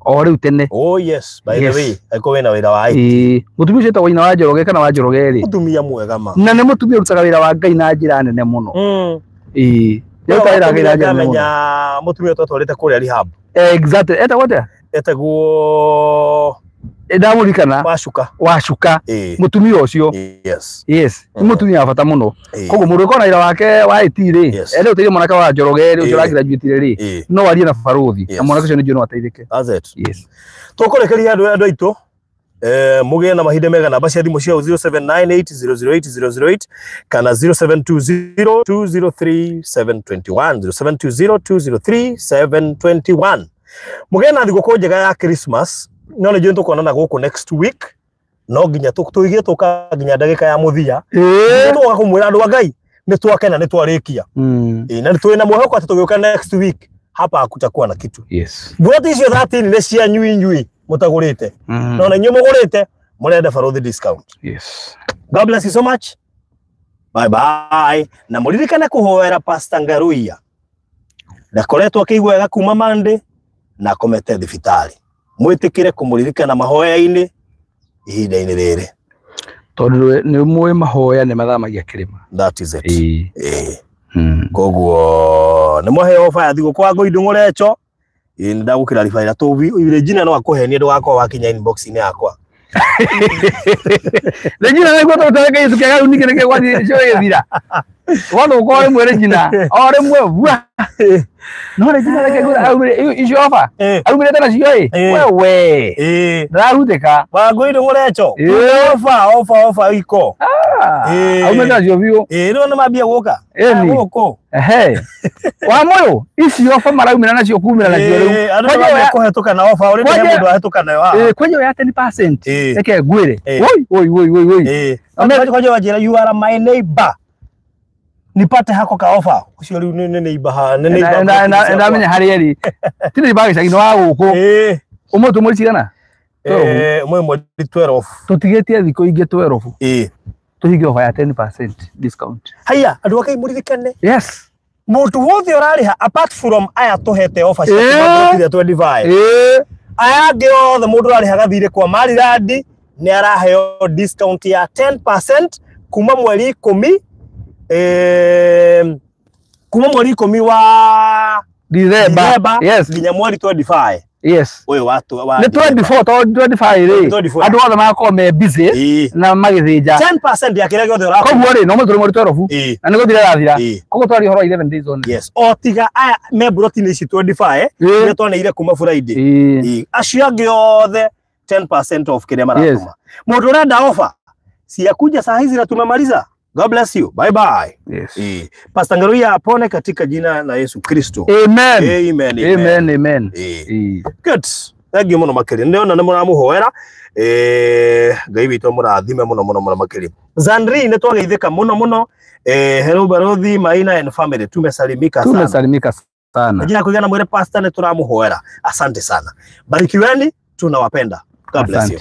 O rĩu tene. Oh yes, by the way, angĩkorwo wĩna wĩra wa IT. Mũtumia ũcio wetagwo nyina wa Njoroge kana wa Njoroge rĩ. Mũtumia mwega ma. Na nĩ mũtumia ũrutaga wĩra wa Ngai na njĩra nene mũno. Ĩĩ. Nĩarutaga wĩra wa Ngai na njĩra nene mũno. Mũtumia twatwarĩte kũrĩa rehab. Exactly. Etagwo atĩa? Etagwo ndamũririkana. Wacuka. Wacuka. Mũtumia ũcio. Yes. Yes. Nĩ mũtumia wa bata mũno. Koguo mũndũ ũkorwo na wĩra wake wa IT rĩ, ende ũteithie mwanake wa Njoroge rĩ, ũcio ũragraduate rĩ, no arie na Barũthi. Na mwanake ũcio nĩ njũĩ no ateithĩke. That's it. Yes. Tũkũrekeria andũ aitũ. Mũgĩe na mahinda mega. Namba cia thimũ ciao 0798008008 kana 0720203721, 0720203721. Mũgĩe na thigũkũ njega ya Christmas. No nĩ njũĩ tũkonana gũkũ next week. No nginya tũigire tũka nginya ndagĩka ya mũthia. Tũgoka kũmwĩra andũ a Ngai nĩ twakena nĩ twarĩkia. Na twĩna mwĩhoko atĩ tũgĩũka next week hapa hakutakuwa na kitu. Yes. Mburoti icio 13 nĩ cianyu inyuĩ mũtagũrĩte. No na inyuĩ mũgũrĩte mũrenda Barũthi discount. Yes. God bless you so much. Bye bye. Na mũririkane kũhoera Pastor Ngaruiya. Ndakoretwo akĩigua wega kuma Monday na akomete thibitarĩ. Mwĩtĩkĩre kũmũririkana mahoya-inĩ ihinda-inĩ rĩrĩ. Tondũ nĩ mũĩ mahoya nĩ mathamagia kĩrĩma. That is it. Ĩĩ. Koguo nĩ mwaheo ofa ya thigũkũ wa Ngũi Ndung'ũrecho. Ĩĩ nĩ ndagũkĩra ribaira tũ Regina no akũhenie ndũgakorwo wakinya inbox-inĩ yakwa. Regina nä guo tå tå rä ningä nä kä gwathiä cio gä thira wathå ka o rä mwe Regina o rä mwe bua no Regina reke ngwĩre aumire icio oba aumire te nacio ä wewe ndarahutä ka Wangui ndå ofa ofa ofa iko aumire te nacio biå rä u nä mambia gå ka gå kå ehe wa moyo icio oba maraumira nacio kumira nacio riu andå nä kå na ofa å rä må ndå ahätå ka nayo haha kwenye ya 10% reke ngwĩre woi woi woi woi woi kwanja wanjĩra you are my neighbor nipate hako ka ofa ucio riu nĩ neighbor ha nĩ neighbor ndamenya harĩa eri ti neighbor gĩcagi nĩ wa gũkũ ũmwe tũmweri cigana ũmwe mweri 12 tũtigĩtie thikũ ingĩ 12 tũhinge ofa ya 10% discount haya andũ akai mũririkane yes mũndũ wothe ũrarĩha apart from aya tũhete ofa cia 25 aya angĩ othe mũndũ ũrarĩha gathirĩ kwa Marirandi nĩ araheo discount ya 10% kuma mweri 10 kuma mweri 10 wa December yes nginya mweri 25 yes uyu wa nĩ 24 to 25 rĩ andũ othe magakorwo me busy na magĩthĩnja 10% ya kĩrĩa gĩothe ũrakũra koguo rĩ no mũtũrĩ mweri 12 na nĩ gũthira ĩrathira koguo twaria ũhoro 11 days only yes o tiga aya me mburoti-inĩ ici 25 iria twaneire kuma Friday acio angĩ othe 10% off kĩrĩa maratũma mũndũ ũrenda offer siyakuja saa hizi na tumemaliza. God bless you. Bye bye. Yes. Pastor Ngaruiya apone katika jina la Yesu Kristo. Amen. Amen. Amen. Amen. Good. Thank you muno makiria. Ndio na mũramuhoera. Ngai witũ mũrathime muno muno muno makiria. Zandri nĩ twageithĩka muno muno. Hello Barothi Maina and family. Tumesalimika sana. Tumesalimika sana. Jina kuigana mwire pastor nĩ tũramuhoera. Asante sana. Barikiweni, tunawapenda. God bless you.